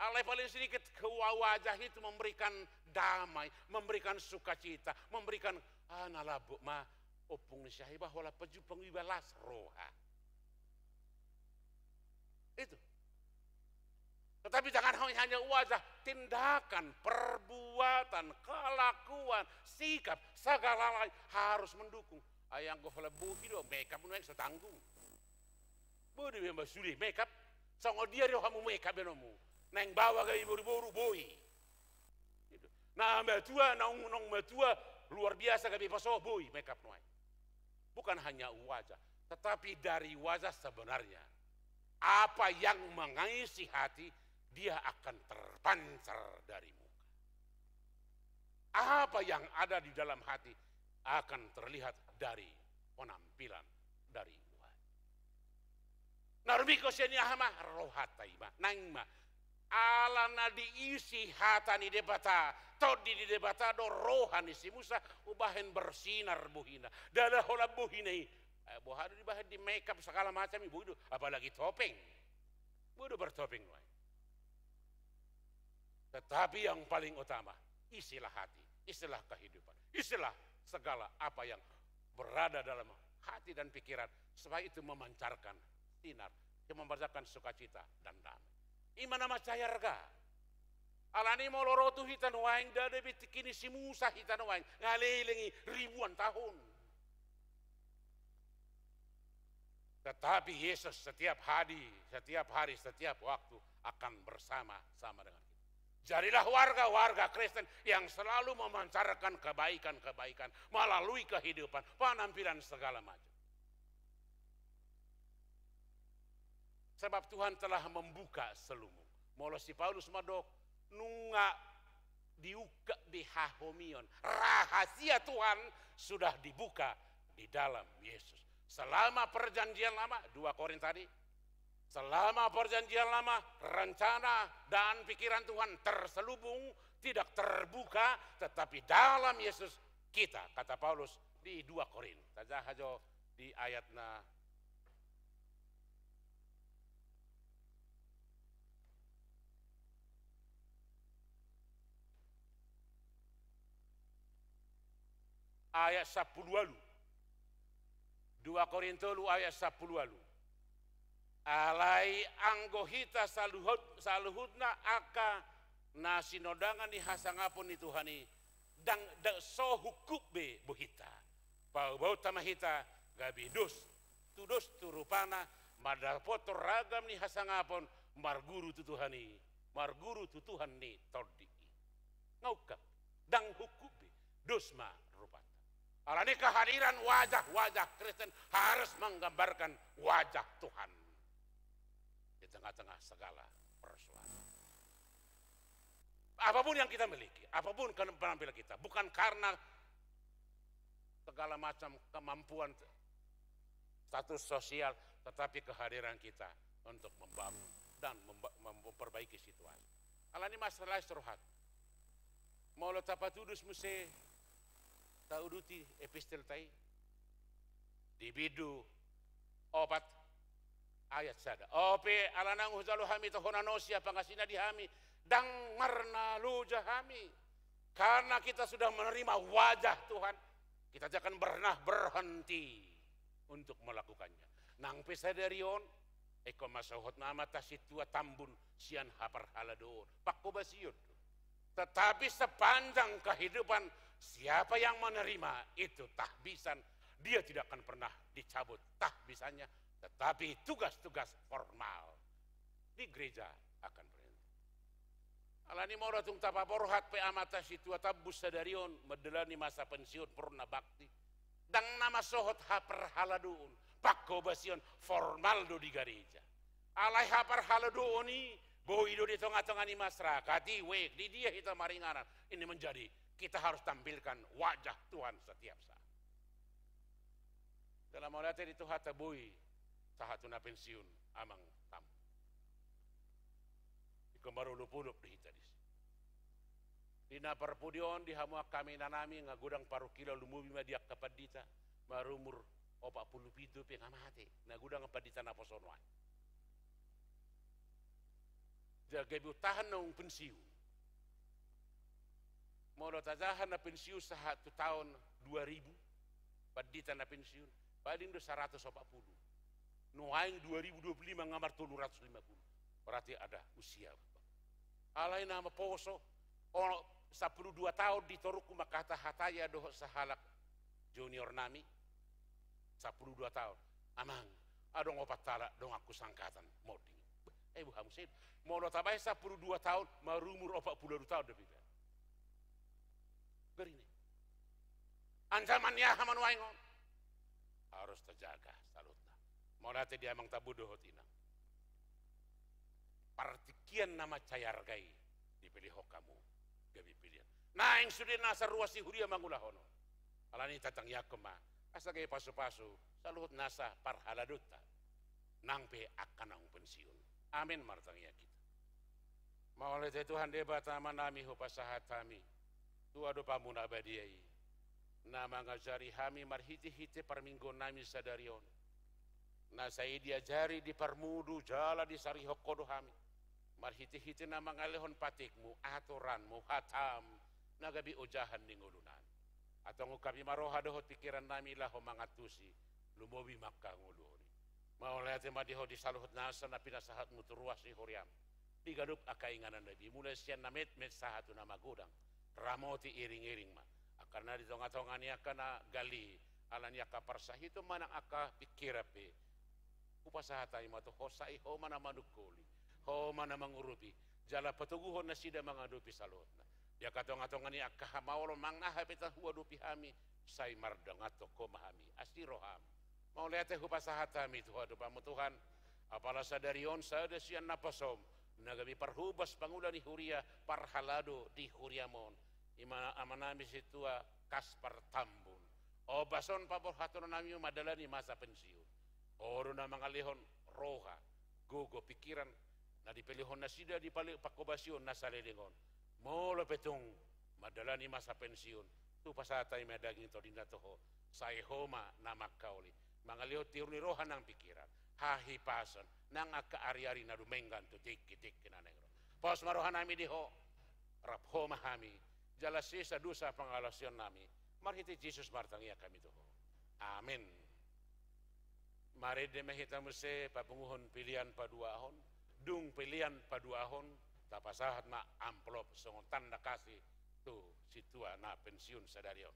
Alai paling sedikit kewa-, wajah itu memberikan damai, memberikan sukacita, memberikan, ah, na lambok ma ompung ni si aha i ba, holan pajumpang i ba las roha. Itu. Tetapi jangan hanya wajah, tindakan, perbuatan, kelakuan, sikap, segala lain harus mendukung. Ai anggo holan bohi do, make up nuaeng so tanggung. Boi do iba sude make up, songon dia do hamu make up ianamu. Naeng baoa gabe boru-boru, boi. Gitu. Na matua, naung, naung matua, luar biasa gabe paso, boi make up nuaeng. Bukan hanya wajah, tetapi dari wajah sebenarnya. Apa yang mengisi hati, dia akan terpancar dari muka. Apa yang ada di dalam hati akan terlihat dari penampilan, dari wajah. Na rumingkot sian i aha ma? Rohanta i ma, naeng ma. Ala na diisi hata ni Debata, tondi ni Debata do roha ni si Musa, umbahen bersinar bohina. Ndada holan bohina i. Eh, boha do dibahen di make up segala macam i, boi do, apalagi topeng. Boi do bertopeng nuaeng. Tetapi yang paling utama, isilah hati, isilah kehidupan, isilah segala apa yang berada dalam hati dan pikiran, supaya itu memancarkan sinar, memancarkan sukacita dan damai. I ma na mansai arga. Alani molo ro tu hita nuaeng, ndada be tingki ni si Musa hita nuaeng, nga leleng i ribuan tahun. Tetapi Yesus setiap hari, setiap hari, setiap waktu akan bersama-sama dengan kita. Jadilah warga-warga Kristen yang selalu memancarkan kebaikan-kebaikan melalui kehidupan, penampilan segala macam. Sebab Tuhan telah membuka selubung. Molo si Paulus mandok, nunga diungkap be hahomion. Rahasia Tuhan sudah dibuka di dalam Yesus. Selama perjanjian lama, dua Korin tadi, selama perjanjian lama, rencana dan pikiran Tuhan terselubung, tidak terbuka, tetapi dalam Yesus kita, kata Paulus di dua Korin. Tajaha jo di ayat na ayat sampulu ualu. Dua Korin tolu ayat sampulu ualu. Alai anggo hita saluhut, saluhutna angka na sinondangan ni hasangapon ni Tuhan i, ndang, ndang so hungkup be bohinta. Paboaonta ma hita gabe dos tu dos tu rupana, mandapothon ragam ni hasangapon, marguru tu Tuhan i, marguru tu Tuhan ni tondi i. Nga ungkap, ndang hungkup be, dos ma rupanta. Alani kehadiran wajah-wajah Kristen harus menggambarkan wajah Tuhan di tengah-tengah segala persoalan. Apapun yang kita miliki, apapun ke-, penampilan kita, bukan karena segala macam kemampuan, status sosial, tetapi kehadiran kita untuk membangun dan memba-, mem-, memperbaiki situasi. Alani masalah rohanta. Molo tapatudos muse, tauduti epistelta i, di bindu opat ayat sada. Ope, ala naung hujalo hami tohonan on sian pangasina di hami, ndang marnaloja hami. Karena kita sudah menerima wajah Tuhan, kita tidak akan pernah berhenti untuk melakukannya. Nang pe sadari on, ingkon masohot nama ta sintua Tambun sian haparhaladoon. Pangkobasion do. Tetapi sepanjang kehidupan, siapa yang menerima itu tahbisan, dia tidak akan pernah dicabut tahbisannya, tetapi tugas-tugas formal di gereja akan berhenti. Alani molo tung tapaborhat pe amanta Sintua Tambun sadari on mandalani masa pensiun, purna bakti, ndang na masohot haparhaladoon, pangkobasion, formal do di gareja. Alai haparhaladoon i boi do di tonga-tonga ni masyarakat i, wek di dia hita maringanan. Ini menjadi, kita harus tampilkan wajah Tuhan setiap saat. Jala mauliate di Tuhanta, boi sahat tu na pensiun Amang Tambun. Ingkon marolopolop do hita disi. Di na parpudi on, di hamu angka inanami, nga godang parungkilon, lumobi ma di angka pandita, marumur opat pulu pitu pe nga mate, na godang pandita naposo nuaeng. Jala gabe untahan naung pensiun. Molo tajaha na pensiun sahat tu taon dua ribu, pandita na pensiun, paling do saratus opat pulu. Nuaeng dua ribu dua pulu lima nga martolu ratus lima pulu. Berarti ada usia. Alai na maposo, o, sampulu dua taon di torungku mangkatahatai dohot sahalak junior nami, sampulu dua taon. Amang, adong opat halak donganku sangkatan monding. Eh, boha muse do. Molo tabahen sampulu dua taon, marumur opat pulu ualu taon do pe. Gari ni. Ancaman ni aha ma nuaeng on? Harus tajaga saluhutna. Mauliate di Amang Tambun dohot Inang. Partingkian na mansai arga i dipelehon hamu, gabe pelean. Naeng sude nasa ruas ni huria mangulahon on. Alani i tatangiangkon ma, asa gabe pasupasu saluhut nasa parhaladoonta, nang pe angka naung pensiun. Amin, martangiang hita. Mauliate Tuhan Debata Amanami, hupasahat hami tu adopanMu na badia i, na mangajari hami marhitehite parmingguonnami sadari on. Na sai diajari di parmudu jala disarihon Ho do hami, marhitehite na mangalehon patikMu, atoranMu, hataM, na gabe ojahan ni ngolunami. Antong ungkapi ma roha dohot pingkirannami laho mangantusi, lumobi ma angka ngolu on i. Mauliate ma di Ho di saluhut nasa na pinasahatMu tu ruas ni huriaM, di ganup angka inganan na gabe, mulai sian na metmet sahat tu na magodang. Ramoti, iring-iring ma angka na di tonga-tonga ni angka na gale, alani angka parsahiton manang angka pingkiran pe. Hupasahat hami ma tu Ho, sai Ho ma na manungkoli, Ho ma na mangurupi, jala patoguhon nasida mangadopi saluhutna. Di angka tonga-tonga ni angka hamaolon manang aha pe tahuadopi hami, sai mardanganhon Ho ma hami, asi rohaM. Mauliate hupasahat hami tu adopanMu Tuhan, apala sadari on sada sian naposoM, na gabe parhobas pangula ni huria, parhalado di huriaM on, i ma amanami Sintua Kaspar Tambun. Ombas on paborhatononnami mandalani masa pensiun. Ho do na mangalehon roha, gogo, pingkiran, na dipelehon nasida di pale-, pangkobasion na saleleng on. Molo pe tung mandalani masa pensiun, hupasahat hami ma daging tondina tu Ho, sai Ho ma na mangkaoli, mangalehon tiur ni roha nang pingkiran, hahipason, nang angka ari-ari na dumenggan tu tingki-tingki na naeng ro. Pos ma rohanami di Ho, rap Ho ma hami, jala sesa dosa pangalaosionnami, marhite Jesus martangiang hami tu Ho. Amin. Marende ma hita muse papunguhon pelean paduahon, dung pelean paduahon, tapasahat ma amplop songon tanda kasih tu sintua na pensiun sadari on.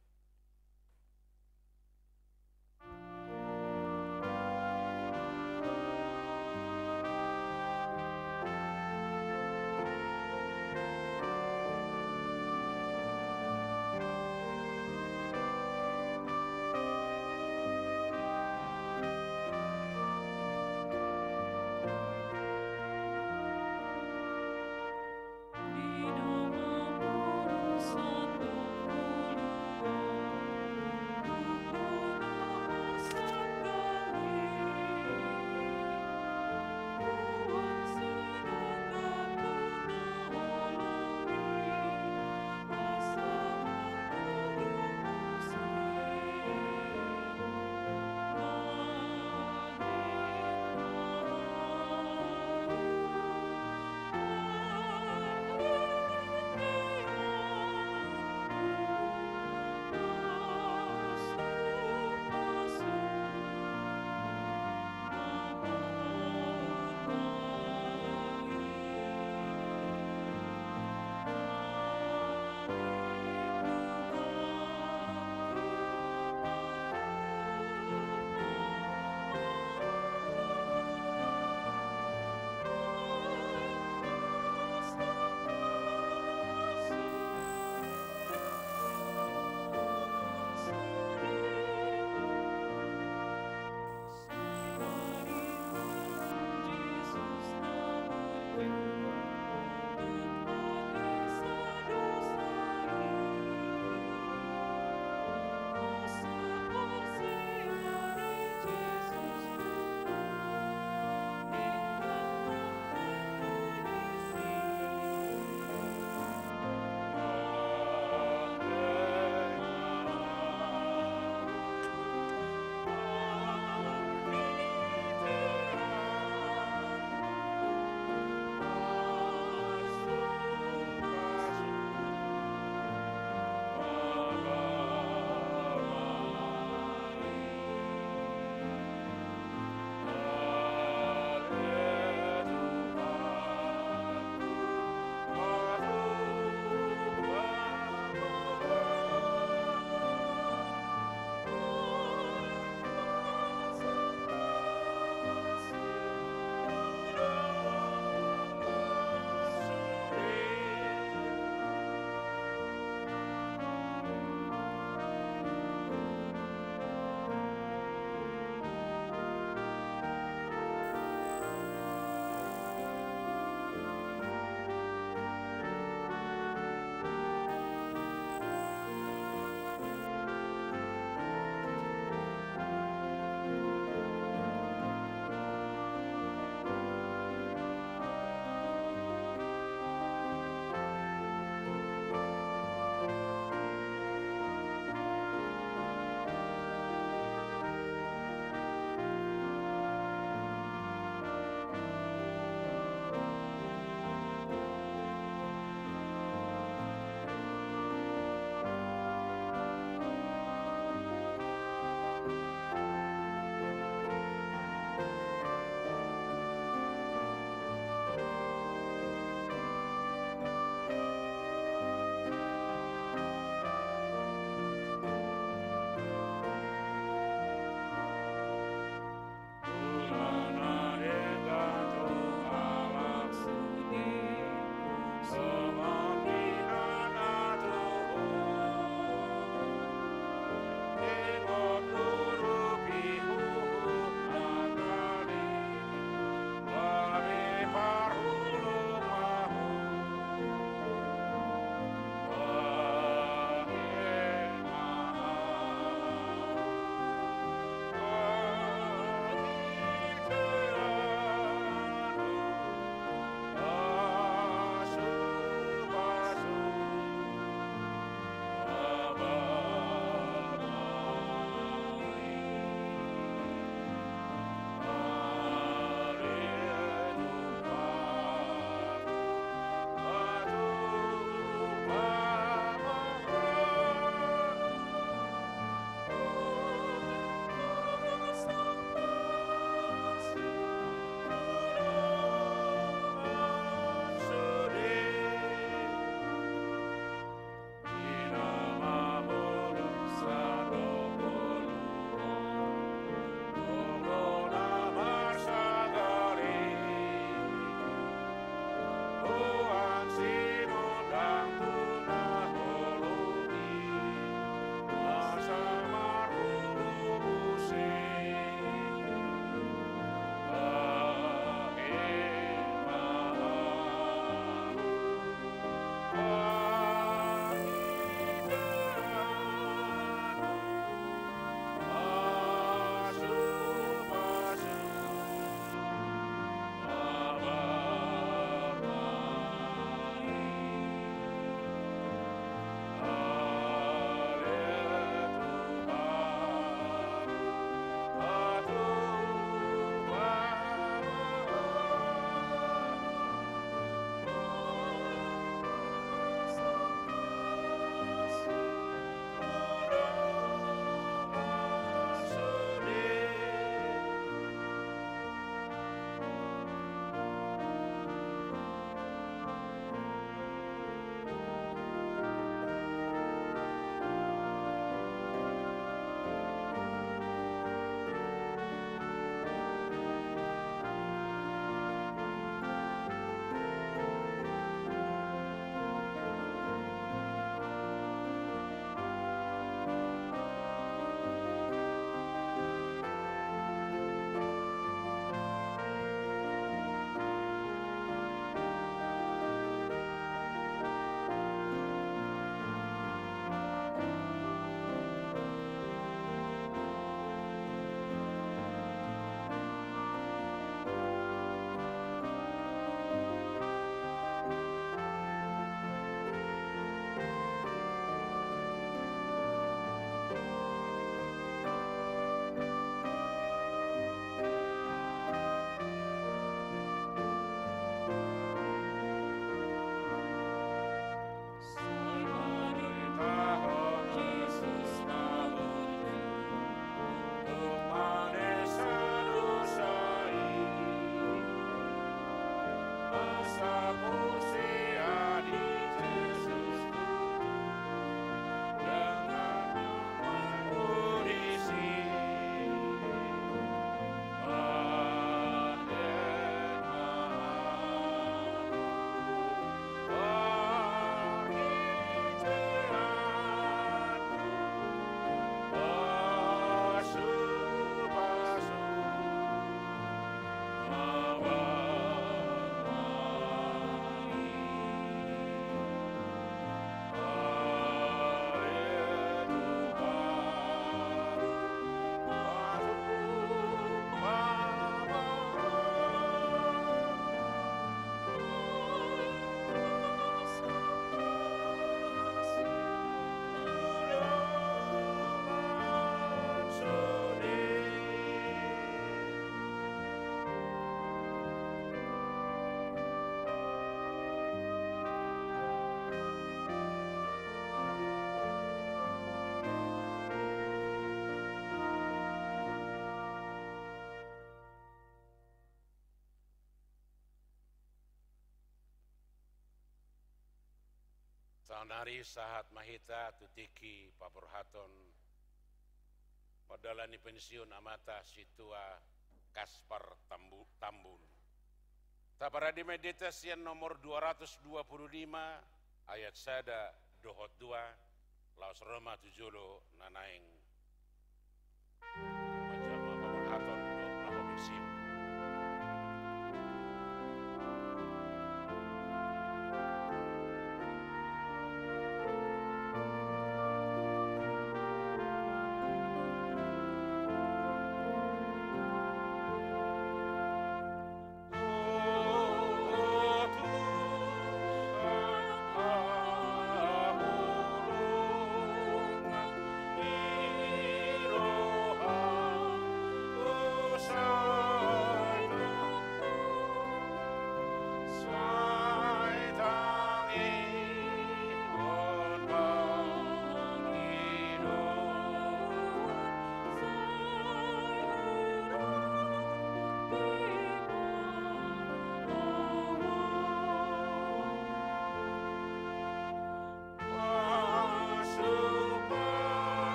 Saonari sahat ma hita tu tingki paborhaton mandalani pensiun amanta Sintua Kaspar Tambu-, Tambun. Taparade ma endenta sian nomor dua ratus dua puluh lima, ayat sada dohot dua, laos ro ma tu jolo na naeng manjama paborhaton dohot laho pensiun.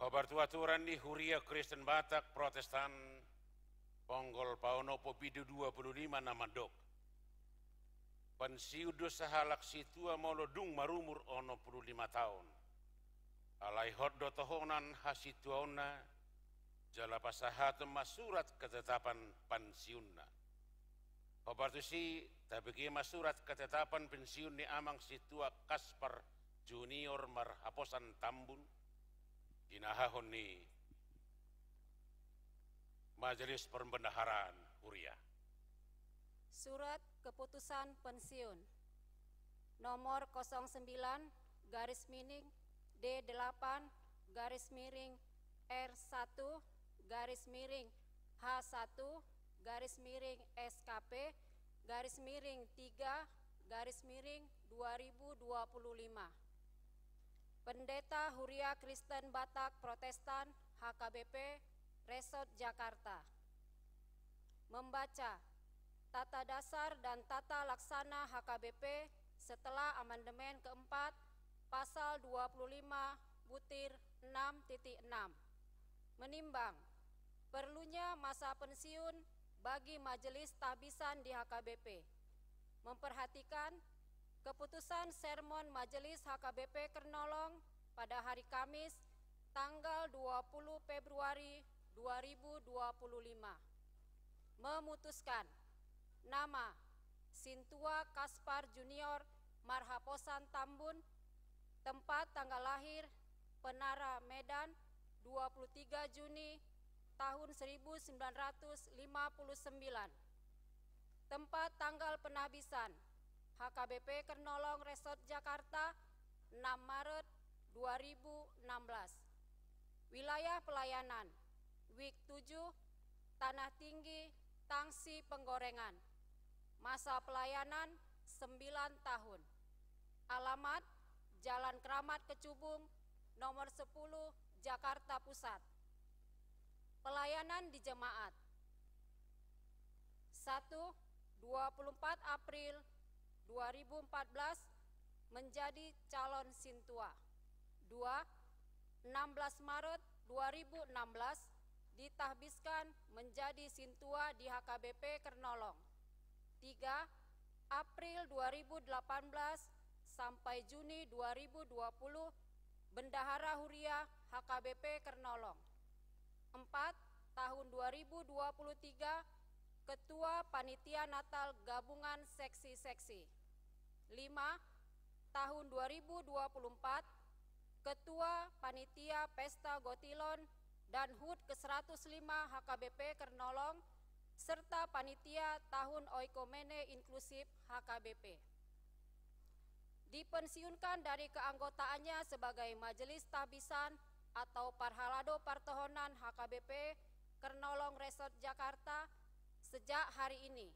Hombar tu aturan ni Huria Kristen Batak Protestan, ponggol paonompu bindu dua puluh lima na mandok. Pensiun do sahalak sintua molo dung marumur onom puluh lima taon. Alai hot do tohonan hasintuaonna, jala pasahaton ma surat ketetapan pensiunna. Hombar tusi, tabege ma surat ketetapan pensiun ni Amang Sintua Kaspar Junior Marhaposan Tambun, ginahahon ni Majelis Perbendaharaan Huria. Surat keputusan pensiun nomor kosong sembilan garis miring D delapan garis miring R satu garis miring H satu garis miring S K P garis miring tiga garis miring dua ribu dua puluh lima. Pendeta Huria Kristen Batak Protestan H K B P Resort Jakarta. Membaca tata dasar dan tata laksana H K B P setelah amandemen keempat, pasal dua puluh lima butir enam titik enam. Menimbang perlunya masa pensiun bagi majelis tahbisan di H K B P. Memperhatikan keputusan sermon Majelis H K B P Kernolong pada hari Kamis, tanggal dua puluh Februari dua ribu dua puluh lima. Memutuskan nama Sintua Kaspar Junior Marhaposan Tambun, tempat tanggal lahir Penara, Medan, dua puluh tiga Juni tahun seribu sembilan ratus lima puluh sembilan. Tempat tanggal penahbisan H K B P Kernolong Resort Jakarta, enam Maret dua ribu enam belas. Wilayah pelayanan, Wik tujuh, Tanah Tinggi, Tangsi Penggorengan. Masa pelayanan, sembilan tahun. Alamat, Jalan Keramat Kecubung, nomor sepuluh, Jakarta Pusat. Pelayanan di jemaat. Satu, dua puluh empat April dua ribu empat belas, menjadi calon sintua. Dua, enam belas Maret dua ribu enam belas, ditahbiskan menjadi sintua di H K B P Kernolong. Tiga, April dua ribu delapan belas sampai Juni dua ribu dua puluh, Bendahara Huria H K B P Kernolong. Empat, tahun dua ribu dua puluh tiga, Ketua Panitia Natal Gabungan Seksi-Seksi. Lima, tahun dua ribu dua puluh empat, Ketua Panitia Pesta Gotilon dan HUT ke seratus lima H K B P Kernolong, serta panitia tahun oikomene inklusif H K B P. Dipensiunkan dari keanggotaannya sebagai Majelis Tahbisan atau Parhalado Partohonan H K B P Kernolong Resort Jakarta sejak hari ini,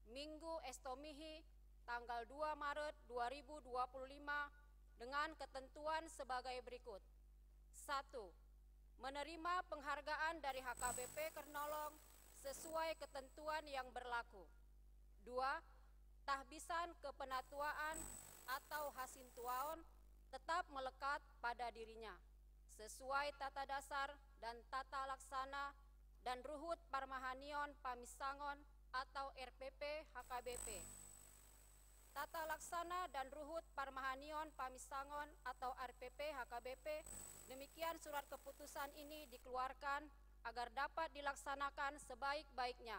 Minggu Estomihi, tanggal dua Maret dua ribu dua puluh lima, dengan ketentuan sebagai berikut. Satu, menerima penghargaan dari H K B P Kernolong sesuai ketentuan yang berlaku. Dua, tahbisan kepenatuaan atau hasintuaon tetap melekat pada dirinya, sesuai tata dasar dan tata laksana dan ruhut parmahanion paminsangon atau R P P H K B P. Tata laksana dan ruhut parmahanion paminsangon atau R P P H K B P, demikian surat keputusan ini dikeluarkan agar dapat dilaksanakan sebaik-baiknya.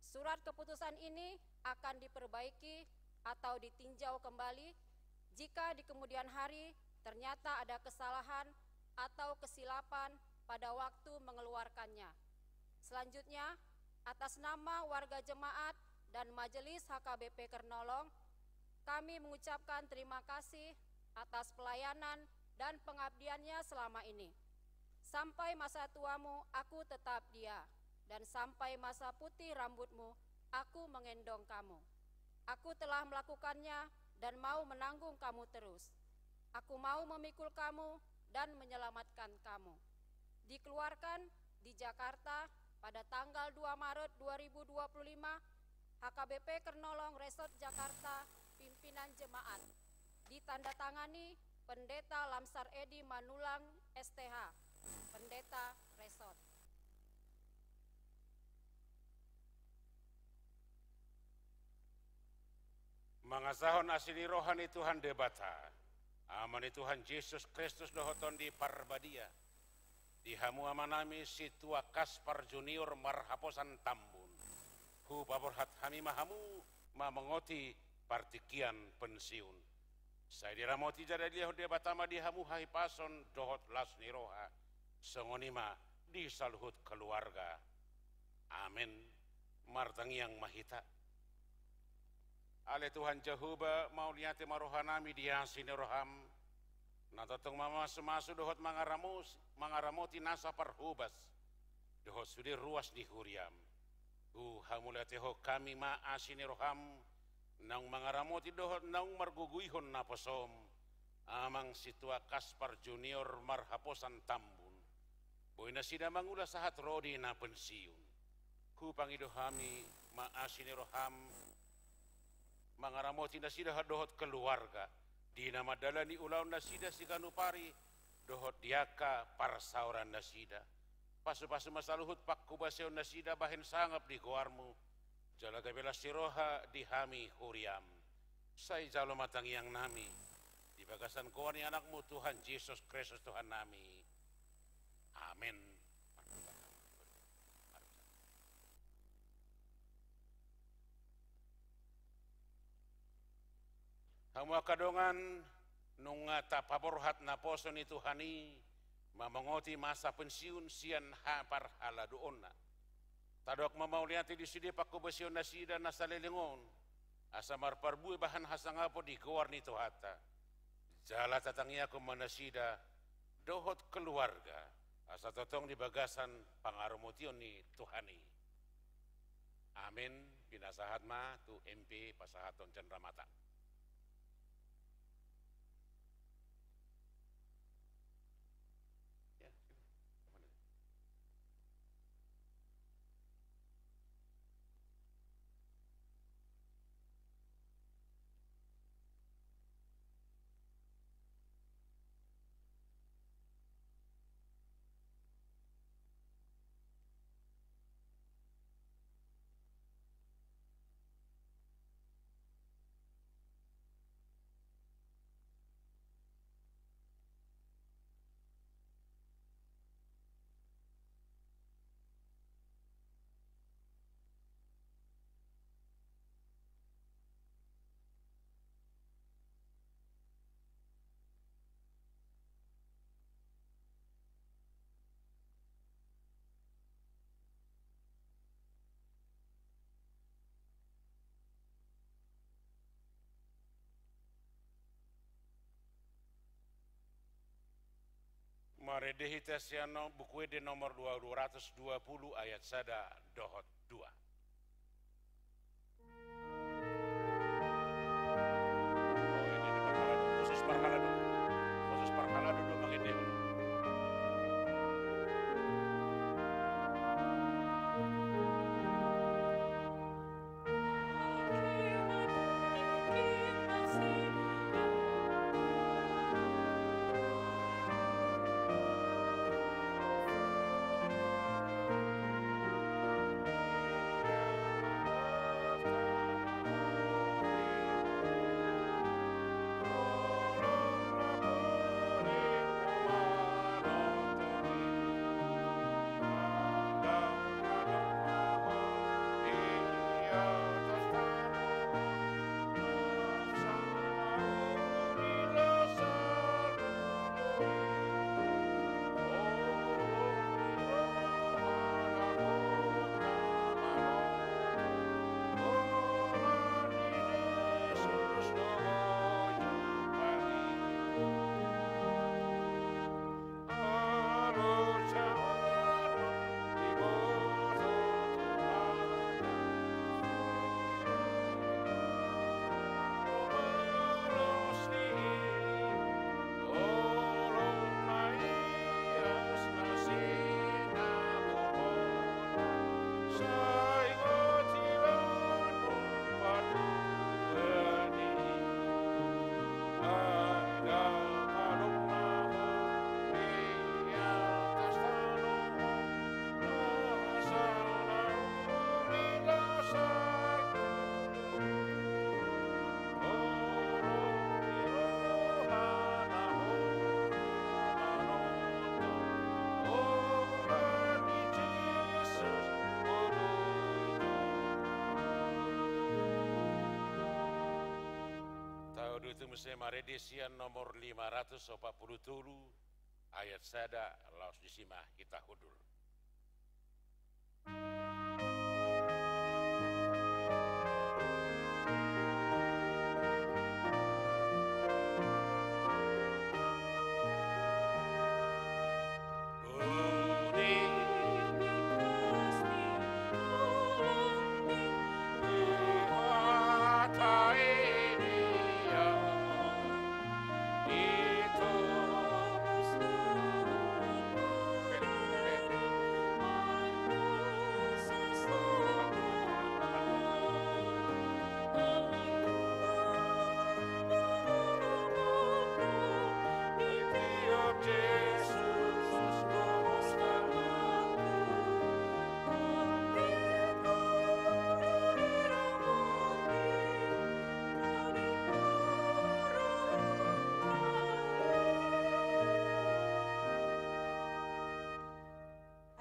Surat keputusan ini akan diperbaiki atau ditinjau kembali jika di kemudian hari ternyata ada kesalahan atau kesilapan pada waktu mengeluarkannya. Selanjutnya, atas nama warga jemaat dan Majelis H K B P Kernolong, kami mengucapkan terima kasih atas pelayanan dan pengabdiannya selama ini. Sampai masa tuamu, aku tetap dia, dan sampai masa putih rambutmu, aku mengendong kamu. Aku telah melakukannya dan mau menanggung kamu terus. Aku mau memikul kamu dan menyelamatkan kamu. Dikeluarkan di Jakarta pada tanggal dua Maret dua ribu dua puluh lima, H K B P Kernolong Resort Jakarta, pimpinan jemaat. Ditandatangani Pendeta Lamsar Edi Manulang, S T H, Pendeta Resort. Mangasahon asi ni roha ni Tuhan Debata, Ama ni Tuhan Jesus Kristus dohot Tondi Parbadia, di hamu amanami Sintua Kaspar Junior marhaposan Tambun, hupaborhat hami ma hamu mamongoti partingkian pensiun. Sai diramoti jala dilehon Debata ma di hamu hahipason dohot las ni roha, songon i ma di saluhut keluarga. Amen. Martangiang ma hita. Ale Tuhan Jahowa, mauliate ma rohanami di asi ni roham, na tongtong mamasumasu dohot mangaramos-, mangaramoti nasa parhobas dohot sude ruas ni huriam. Huhamauliatehon hami ma asi ni roham, naung mangaramoti dohot naung margogoihon naposom, Amang Sintua Kaspar Junior marhaposan Tambun. Boi nasida mangula sahat ro di na pensiun. Hupangido hami ma asi ni roham, mangaramoti nasida dohot keluarga, di na mandalani ulaon nasida siganup ari, dohot di angka parsaoran nasida. Pasupasu ma saluhut panghobasion nasida bahen sangap di goarmu, jala gabe las ni roha di hami huriam. Sai jalo ma tangiangnami di bagasan goar ni Anakmu Tuhan Jesus Kristus Tuhannami. Amen. Hamu angka dongan, nunga tapaborhat naposo ni Tuhan i, mamongoti masa pensiun sian haparhaladoonna. Tadok ma mauliate di sude panghobasion nasida na saleleng on, asa marparbue bahen hasangapon di goar ni Tuhanta. Jala tatangiangkon ma nasida dohot keluarga, asa tongtong di bagasan pangaramotion ni Tuhan i. Amen. Pinasahat ma tu M P pasahathon cenramata. Ya, sudah. Marende hita sian no-, Buku Ende nomor dua, dua ratus dua puluh, ayat sada dohot dua. Oh, ini di parhalado. Khusus parhalado. Khusus parhalado do mangendehon. Taudut muse marende sian nomor lima ratus opat puluh tolu, ayat sada, laos disi ma hita hundul.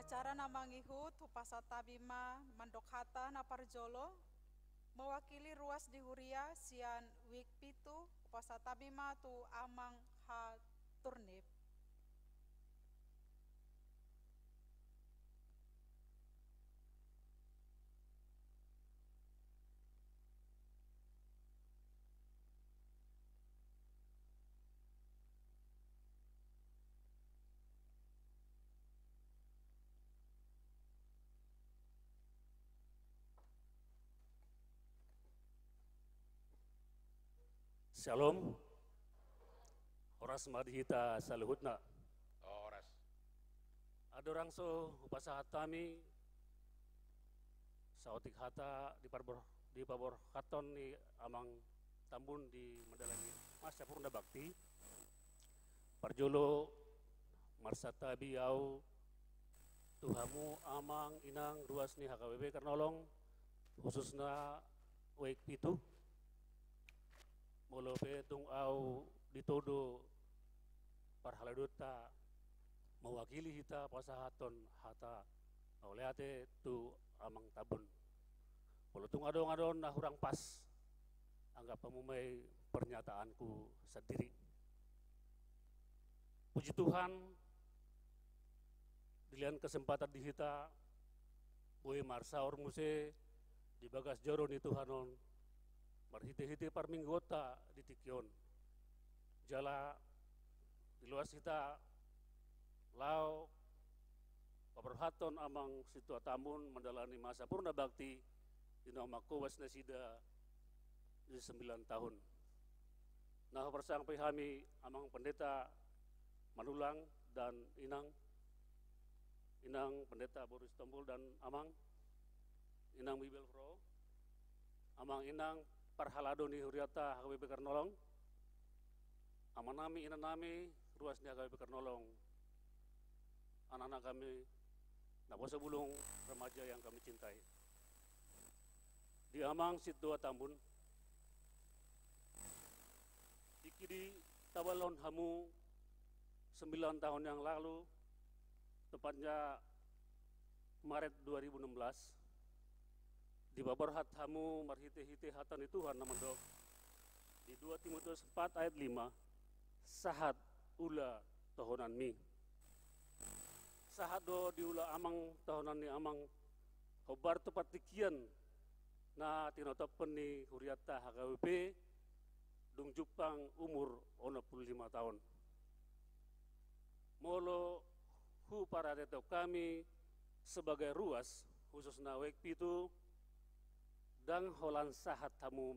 Acara na mangihut, hupasahat hami ma mandok hata na parjolo, mewakili ruas di huria sian wijk pitu, hupasahat hami ma tu Amang H. Turnip. Syalom. Horas ma di hita saluhutna. Horas. Andorang so hupasahat hami saotik hata di parbor-, di paborhathon ni Amang Tambun di mandalangi masa purna bakti. Parjolo marsantabi ahu tu hamu amang inang ruas ni H K B P Karnolong, khususna wijk pitu. Molo pe tung ahu ditodo parhaladonta mewakili hita pasahathon hata mauliate tu Amang Tambun. Molo tung adong-adong na hurang pas, anggap hamu ma i pernyataanku sandiri. Puji Tuhan, dilehon kesempatan di hita, boi marsaor muse di bagas joro ni Tuhan on, marhite-hite parmingguonta di tingki on. Jala diloas hita laho paborhathon amang sintua Tambun mandalani masa purna bakti di na mangkobas nasida di sembilan tahun. Na huparsangapi hami amang pendeta Manulang dan inang, inang pendeta Boris Tompul dan amang, inang Bibel Pro, amang inang parhalado ni huriata H K B P Kernolong, amanami, inanami, ruas ni H K B P Kernolong, anak-anak kami, naposo bulung, remaja yang kami cintai. Di amang sintua Tambun, tingki ditabalhon hamu sembilan tahun yang lalu, tepatnya Maret dua ribu enam belas, dipaborhat hamu marhite-hite hata ni Tuhan na mandok di dua Timoteus empat ayat lima, sahat ula tohonanmi. Sahat do diula amang tohonan ni amang, hombar tu partingkian na tinotophon ni hurianta H K B P, dung jumpang umur onom pulu lima taon. Molo huparateateon hami sebagai ruas, khususna Wijk Pitu, ndang holan sahat hamu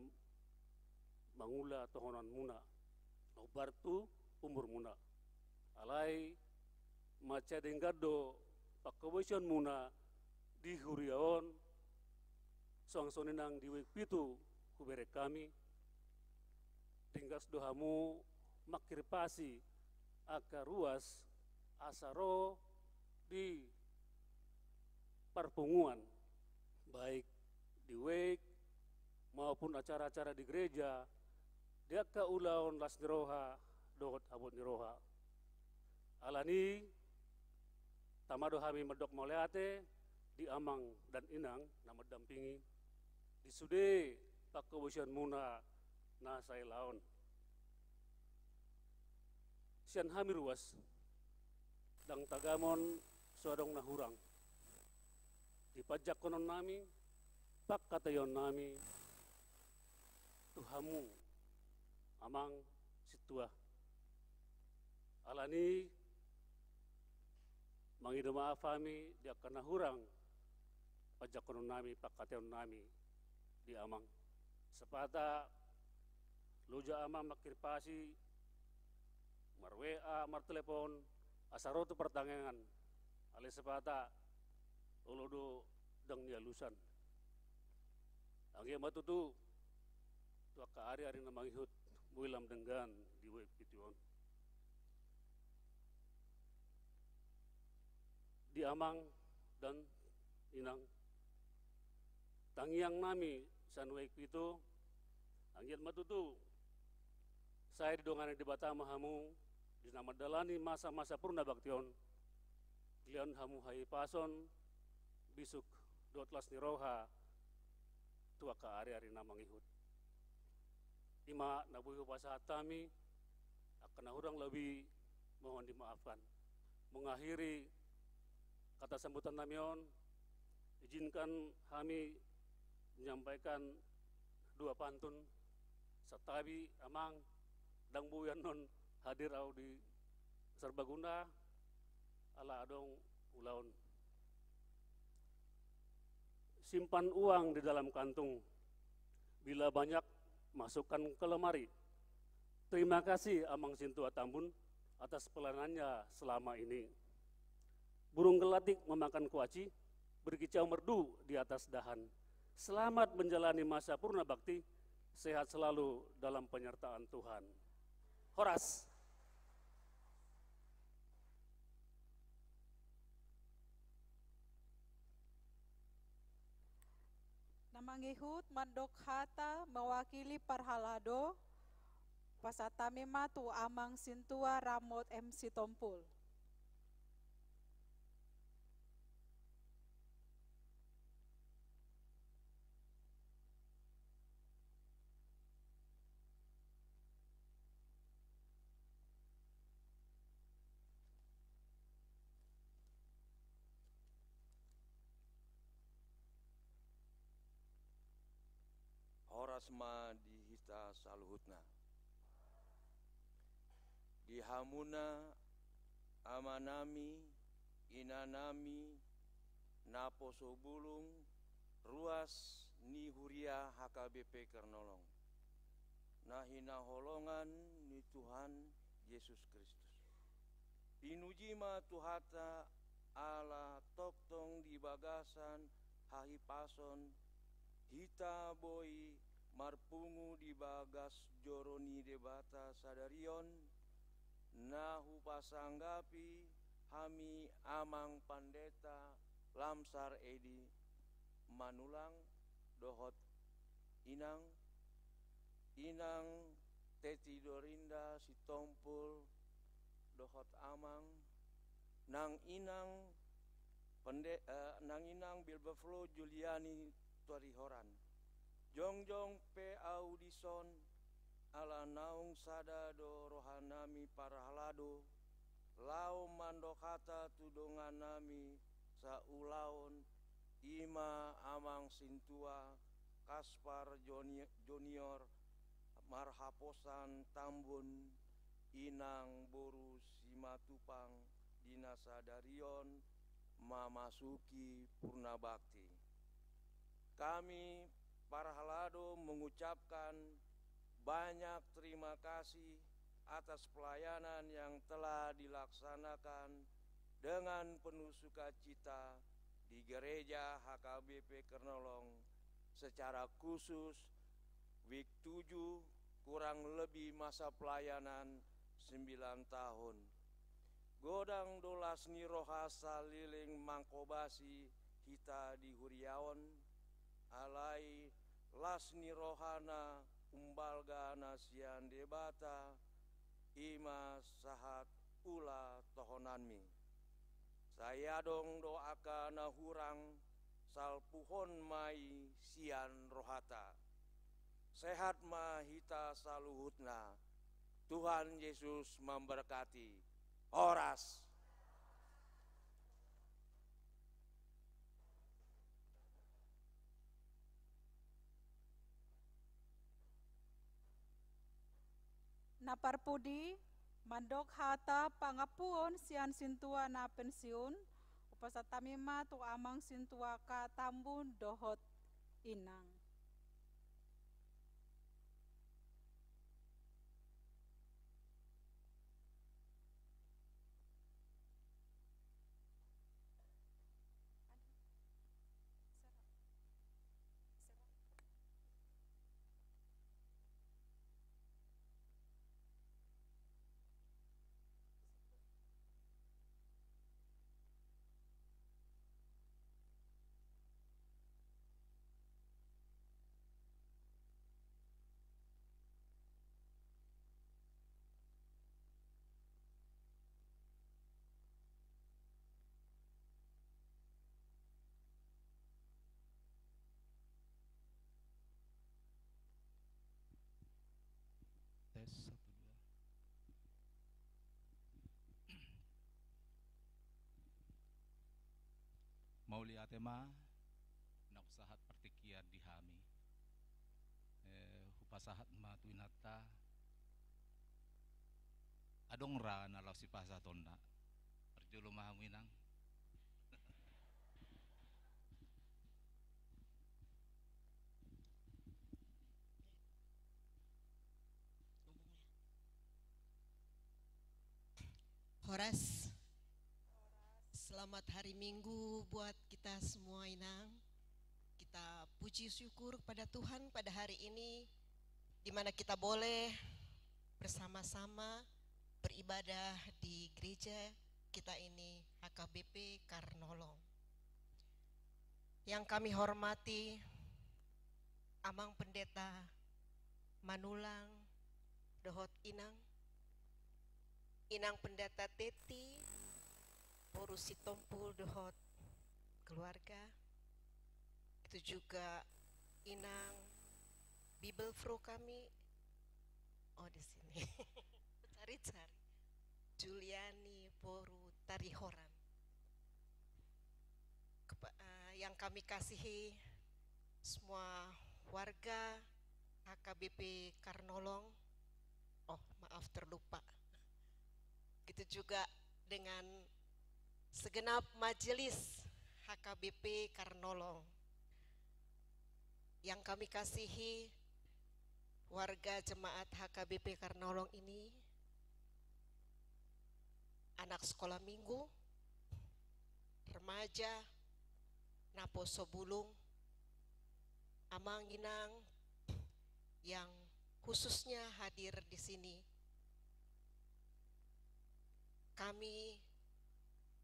mangula tohonanmuna, hombar tu umurmuna. Alai mansai denggan do pangkobasionmuna di huria on, suang songon i nang di Wijk Pitu hubereng hami, denggan do hamu mangkirpasi angka ruas asa ro di parpunguan, baik di Wijk maupun acara-acara di gereja, di angka ulaon las ni roha dohot habot ni roha. Alani, tama do hami mandok mauliate di amang dan inang na mandampingi di sude pangkobasionmuna na saila on. Sian hami ruas, ndang tagamon so adong na hurang di panjangkononnami, pangkataionnami tu hamu amang sintua. Alani, mangido maaf hami di angka na hurang panjangkononnami, pangkataionnami di amang. Sapata loja amang mangkirpasi, mar-W A, martelepon, asa ro tu partangiangan. Alai sapata olo do ndang nialusan. Anggiat ma tutu tu angka ari-ari na mangihut boi lam denggan di Wijk Pitu on. Di amang dan inang, tangiangnami sian Wijk Pitu, anggiat ma tutu sai didongani Debata ma hamu di na mandalani masa-masa purna bakti on, dilehon hamu hahipason, bisuk dohot las ni roha tu angka ari-ari na mangihut. I ma na boi hupasahat hami, angka na hurang lobi mohon dimaafkan. Mengakhiri kata sambutannami on, izinkan hami menyampaikan dua pantun. Santabi amang, ndang boi annon hadir au di Serbaguna, ala adong ulaon. Simpan uang di dalam kantung, bila banyak masukkan ke lemari. Terima kasih amang sintua Tambun atas pelayanannya selama ini. Burung gelatik memakan kuaci, berkicau merdu di atas dahan. Selamat menjalani masa purna bakti, sehat selalu dalam penyertaan Tuhan. Horas. Na mangihut mandok hata mewakili parhalado, pasahat hami ma tu amang sintua Ramot M Sitompul. Horas ma di hita saluhutna. Di hamuna amanami, inanami, naposo bulung, ruas ni huria H K B P Karnolong, na hinaholongan ni Tuhan Jesus Kristus. Pinuji ma Tuhanta ala tongtong di bagasan hahipason hita boi marpungu di bagas joro ni Debata sadari on, na hupasanggapi hami Amang Pandeta Lamsar Edi Manulang dohot Inang, Inang Teti Dorinda Sitompul dohot Amang, nang Inang Pende-, eh, nang Inang Bilbaflo Juliani Torihoran. Jongjong pe ahu dison, ala naung sada do rohanami parhalado, laho mandok hata tu dongannami saulaon, i ma Amang Sintua Kaspar Joni-, Junior marhaposan Tambun, Inang boru Simatupang di na sadari on mamasuki purnabakti. Kami parhalado mengucapkan banyak terima kasih atas pelayanan yang telah dilaksanakan dengan penuh sukacita di Gereja H K B P Karnolong, secara khusus Wik tujuh, kurang lebih masa pelayanan sembilan tahun. Godang do las ni roha saleleng manghobasi hita di huria on, alai las ni rohana umbalga na sian Debata, i ma sahat ula tohonanmi. Sai adong do angka na hurang, salpuhon ma i sian rohata. Sehat ma hita saluhutna. Tuhan Yesus memberkati. Horas. Na parpudi, mandok hata pangampuon sian sintua na pensiun, hupasahat hami ma tu Amang Sintua K Tambun dohot Inang. Tes, satu, dua. Mauliate ma, na hupasahat partingkian di hami. Eh, hupasahat ma tu inanta. Adong ra na laho sipasahatonna. Parjolo ma hamu, Inang. Horas. Selamat hari Minggu buat kita semua, Inang. Kita puji syukur kepada Tuhan pada hari ini, di mana kita boleh bersama-sama beribadah di gereja kita ini, H K B P Karnolong. Yang kami hormati Amang Pendeta Manulang dohot Inang, Inang Pendeta Teti, boru Sitompul dohot keluarga, itu juga Inang Bibelvrouw kami, oh, di sini. Cari-cari. Juliani boru Tarihoran. Kepa-, eh, yang kami kasihi semua warga H K B P Karnolong. Oh, maaf, terlupa. Gitu juga dengan segenap majelis H K B P Karnolong. Yang kami kasihi, warga jemaat H K B P Karnolong ini, anak sekolah minggu, remaja, naposo bulung, amang inang yang khususnya hadir di sini. Kami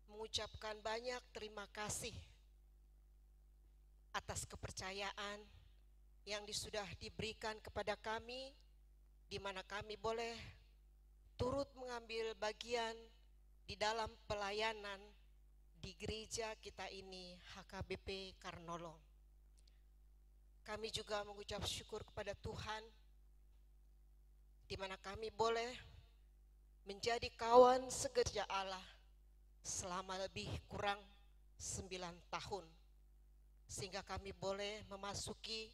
mengucapkan banyak terima kasih atas kepercayaan yang sudah diberikan kepada kami, di mana kami boleh turut mengambil bagian di dalam pelayanan di gereja kita ini, H K B P Karnolong. Kami juga mengucap syukur kepada Tuhan, di mana kami boleh menjadi kawan sekerja Allah selama lebih kurang sembilan tahun, sehingga kami boleh memasuki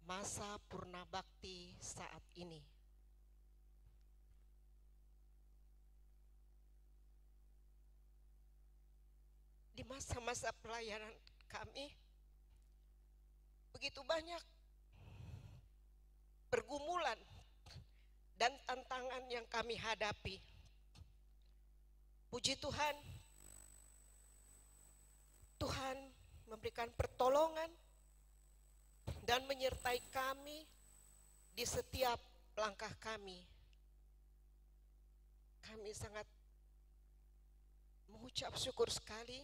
masa purna bakti saat ini. Di masa-masa pelayanan kami, begitu banyak pergumulan dan tantangan yang kami hadapi. Puji Tuhan, Tuhan memberikan pertolongan dan menyertai kami di setiap langkah kami. Kami sangat mengucap syukur sekali,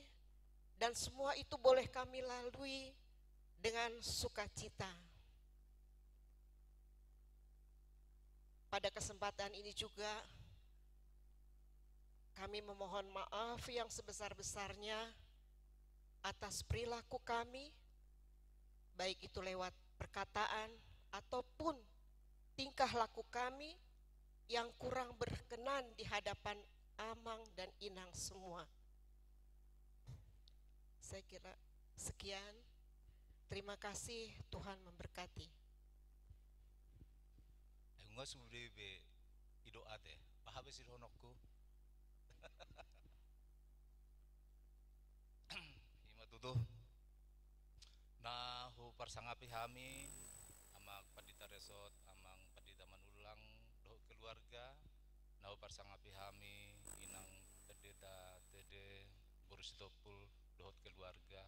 dan semua itu boleh kami lalui dengan sukacita. Pada kesempatan ini juga, kami memohon maaf yang sebesar-besarnya atas perilaku kami, baik itu lewat perkataan ataupun tingkah laku kami yang kurang berkenan di hadapan amang dan inang semua. Saya kira sekian. Terima kasih, Tuhan memberkati. Ai nga sude be ido ate, paha be sidohononku. Ima tutu. Na huparsangapi hami, Amang Pandita Resort, Amang Pandita Manullang dohot keluarga. Na huparsangapi hami, Inang Pendeta Tede Boru Sitompul dohot keluarga.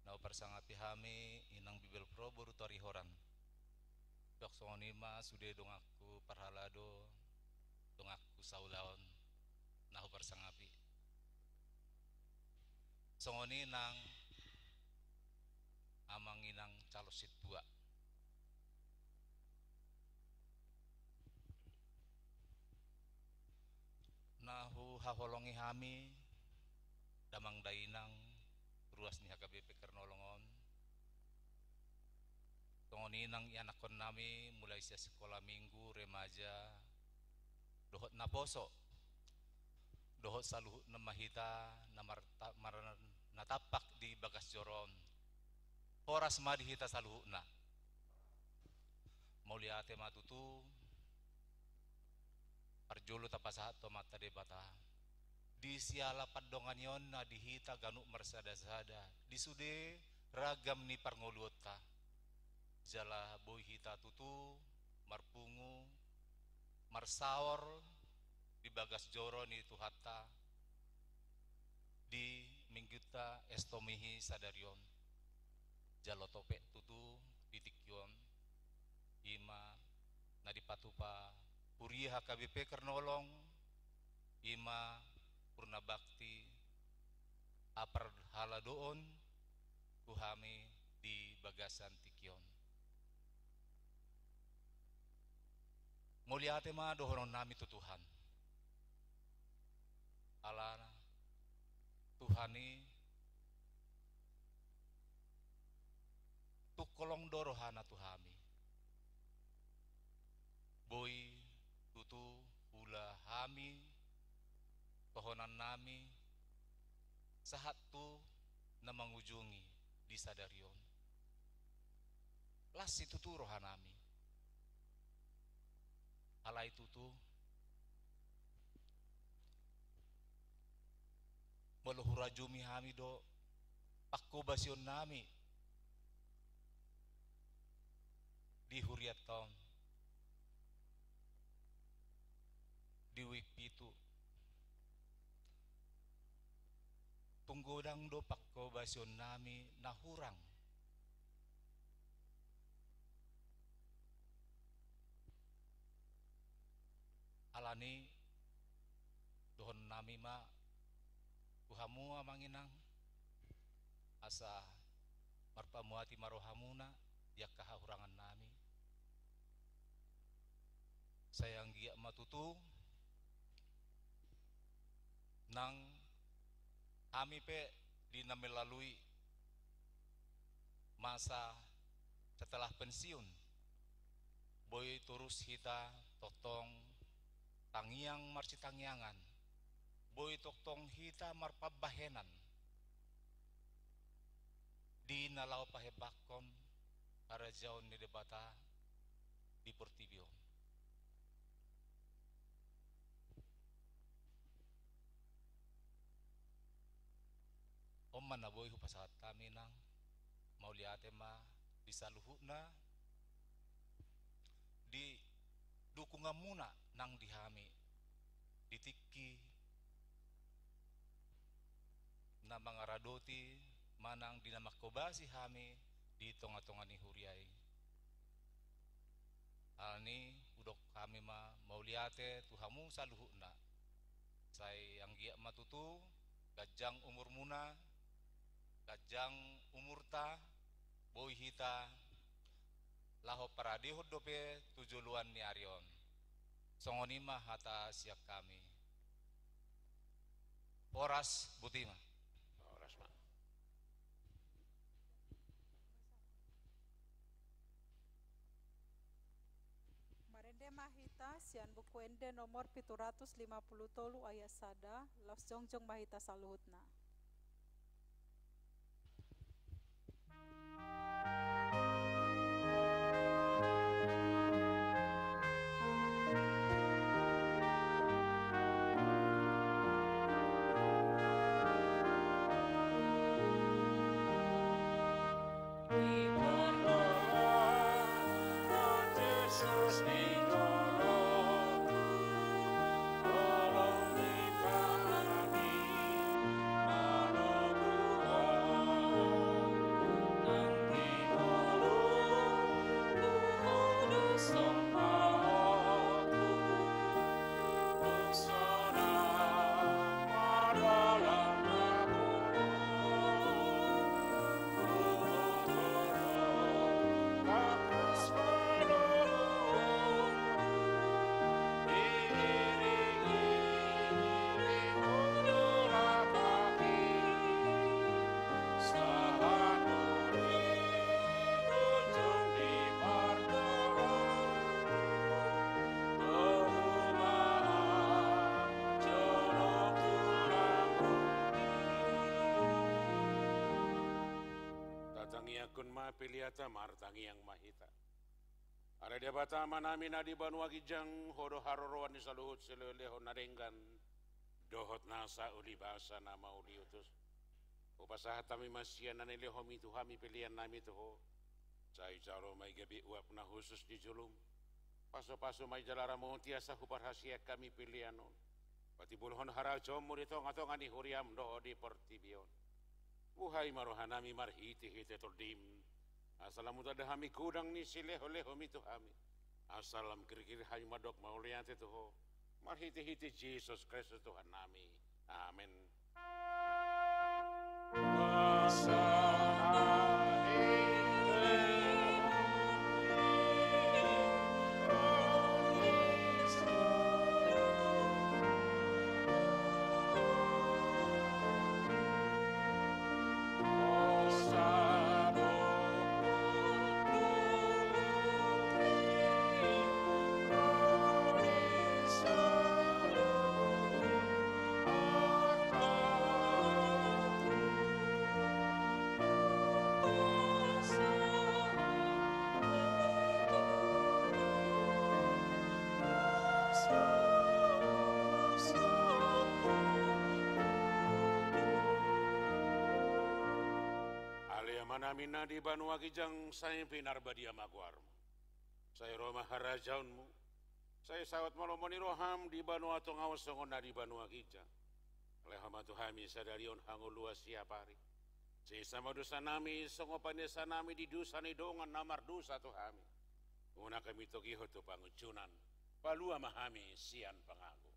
Na huparsangapi hami, Inang Bibelvrouw Boru Torihoran. Dok songon i ma sude donganku parhalado, donganku saulaon, na huparsangapi. Songon i nang amang inang calon sintua. Na huhaholongi hami, damang dainang, ruas ni H K B P Karnolong on. Songon i nang ianakkon nami, mulai sian sikola minggu, remaja, dohot naposo, dohot saluhutna ma hita na marta-, mar-, na tampak di bagas joro on. Horas ma di hita saluhutna. Mauliate ma tutu. Parjolo tapasahat tu Amanta Debata di siala pandonganionna di hita ganup marsada-sada di sude ragam ni parngoluonta. Jala boi hita tutu marpungu, marsaor di bagas joro ni Tuhanta di minggunta Estomihi sadari on. Jala otopet tutu di tingki on, ima na dipatupa huria H K B P Karnolong, ima purna bakti aparhaladoon tu hami di bagasan tingki on. Mauliate ma dohonon nami tu Tuhan. Alana Tuhan i tung holong do rohana tu hami. Boi tutu huula hami tohonan nami sahat tu na mangujungi di sadari on. Las situtu roha nami. Alai tutu Molo hurajumi hami do pangkobasion nami di hurianta on di wik pitu, tung godang do pangkobasion nami na hurang. Alani dohonon nami ma tu hamu amang inang, asa marpamuati ma rohamuna di angka hahurangan nami. Sai anggiat ma tutu nang hami pe di na melalui masa setelah pensiun, boi torus hita tongtong tangiang marsitangiangan, boi tongtong hita marpambahenan di na laho pahembangkon harajaon ni Debata di portibi on. On ma na boi hupasahat hami nang mauliate ma di saluhutna di dukunganmuna nang di hami di tingki na mangaradoti manang di na manghobasi hami di tonga-tonga ni huria i. Alani hudok hami ma mauliate tu hamu saluhutna. Sai anggiat ma tutu ganjang umurmuna, ganjang umurta, boi hita laho paradehon dope tu joloan ni ari on. Songon i ma hata sian hami. Horas, boti ma. Horas ma. Marende ma hita sian Buku Ende nomor pitu ratus lima puluh tolu ayat sada, laos jongjong ma hita saluhutna. Tatangiangkon ma peleanta, martangiang ma hita. Ale Debata Amanami na di banua ginjang, Ho do haroroan ni saluhut silehonlehon na denggan dohot nasa ulibasa na mauliutus. Hupasahat hami ma sian na nilehomi tu hami peleannami tu Ho. Sai jalo ma i gabe uap na hushus di jolom. Pasupasu ma i jala ramoti asa huparhaseang hami pelean on, patimbulhon harajaonmu di tongatonga ni huriam dohot di portibi on. Buhai ma rohanami marhitehite Tondim, asa lam hutanda hami godang ni sileholehomi tu hami. Asa lam kirkir hami mandok mauliate tu Ho, marhitehite Jesus Kristus Tuhannami. Amen. Amanami na di banua ginjang, sai pinarbadia ma goarmu. Sai ro ma harajaonmu. Sai saut ma lomo ni roham di banua tonga on songon na di banua ginjang. Lehon ma tu hami sadari on hangoluan siapari. Sesa ma dosanami songon panesanami di dosa ni dongan na mardosa tu hami. Unang hami togihon tu pangunjunan. Palua ma hami sian pangago.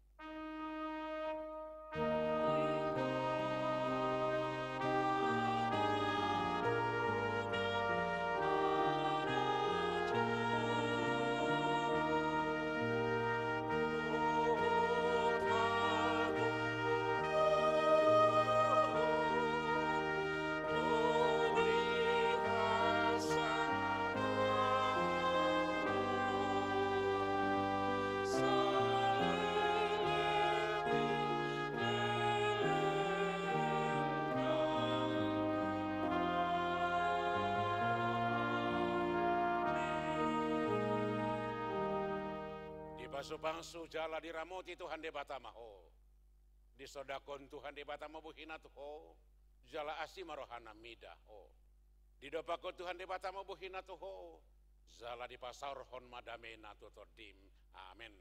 Dipasupasu jala diramoti Tuhan Debata ma ho. Disondangkon Tuhan Debata ma bohina tu ho, jala asi ma rohana mida ho. Didompakkon Tuhan Debata ma bohina tu ho, jala dipasaorhon ma damena tu tondim. Amen.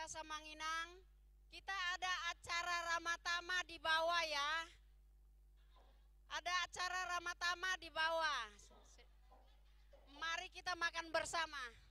Amang Inang, kita ada acara Ramatama di bawah ya. Ada acara Ramatama di bawah. Mari kita makan bersama.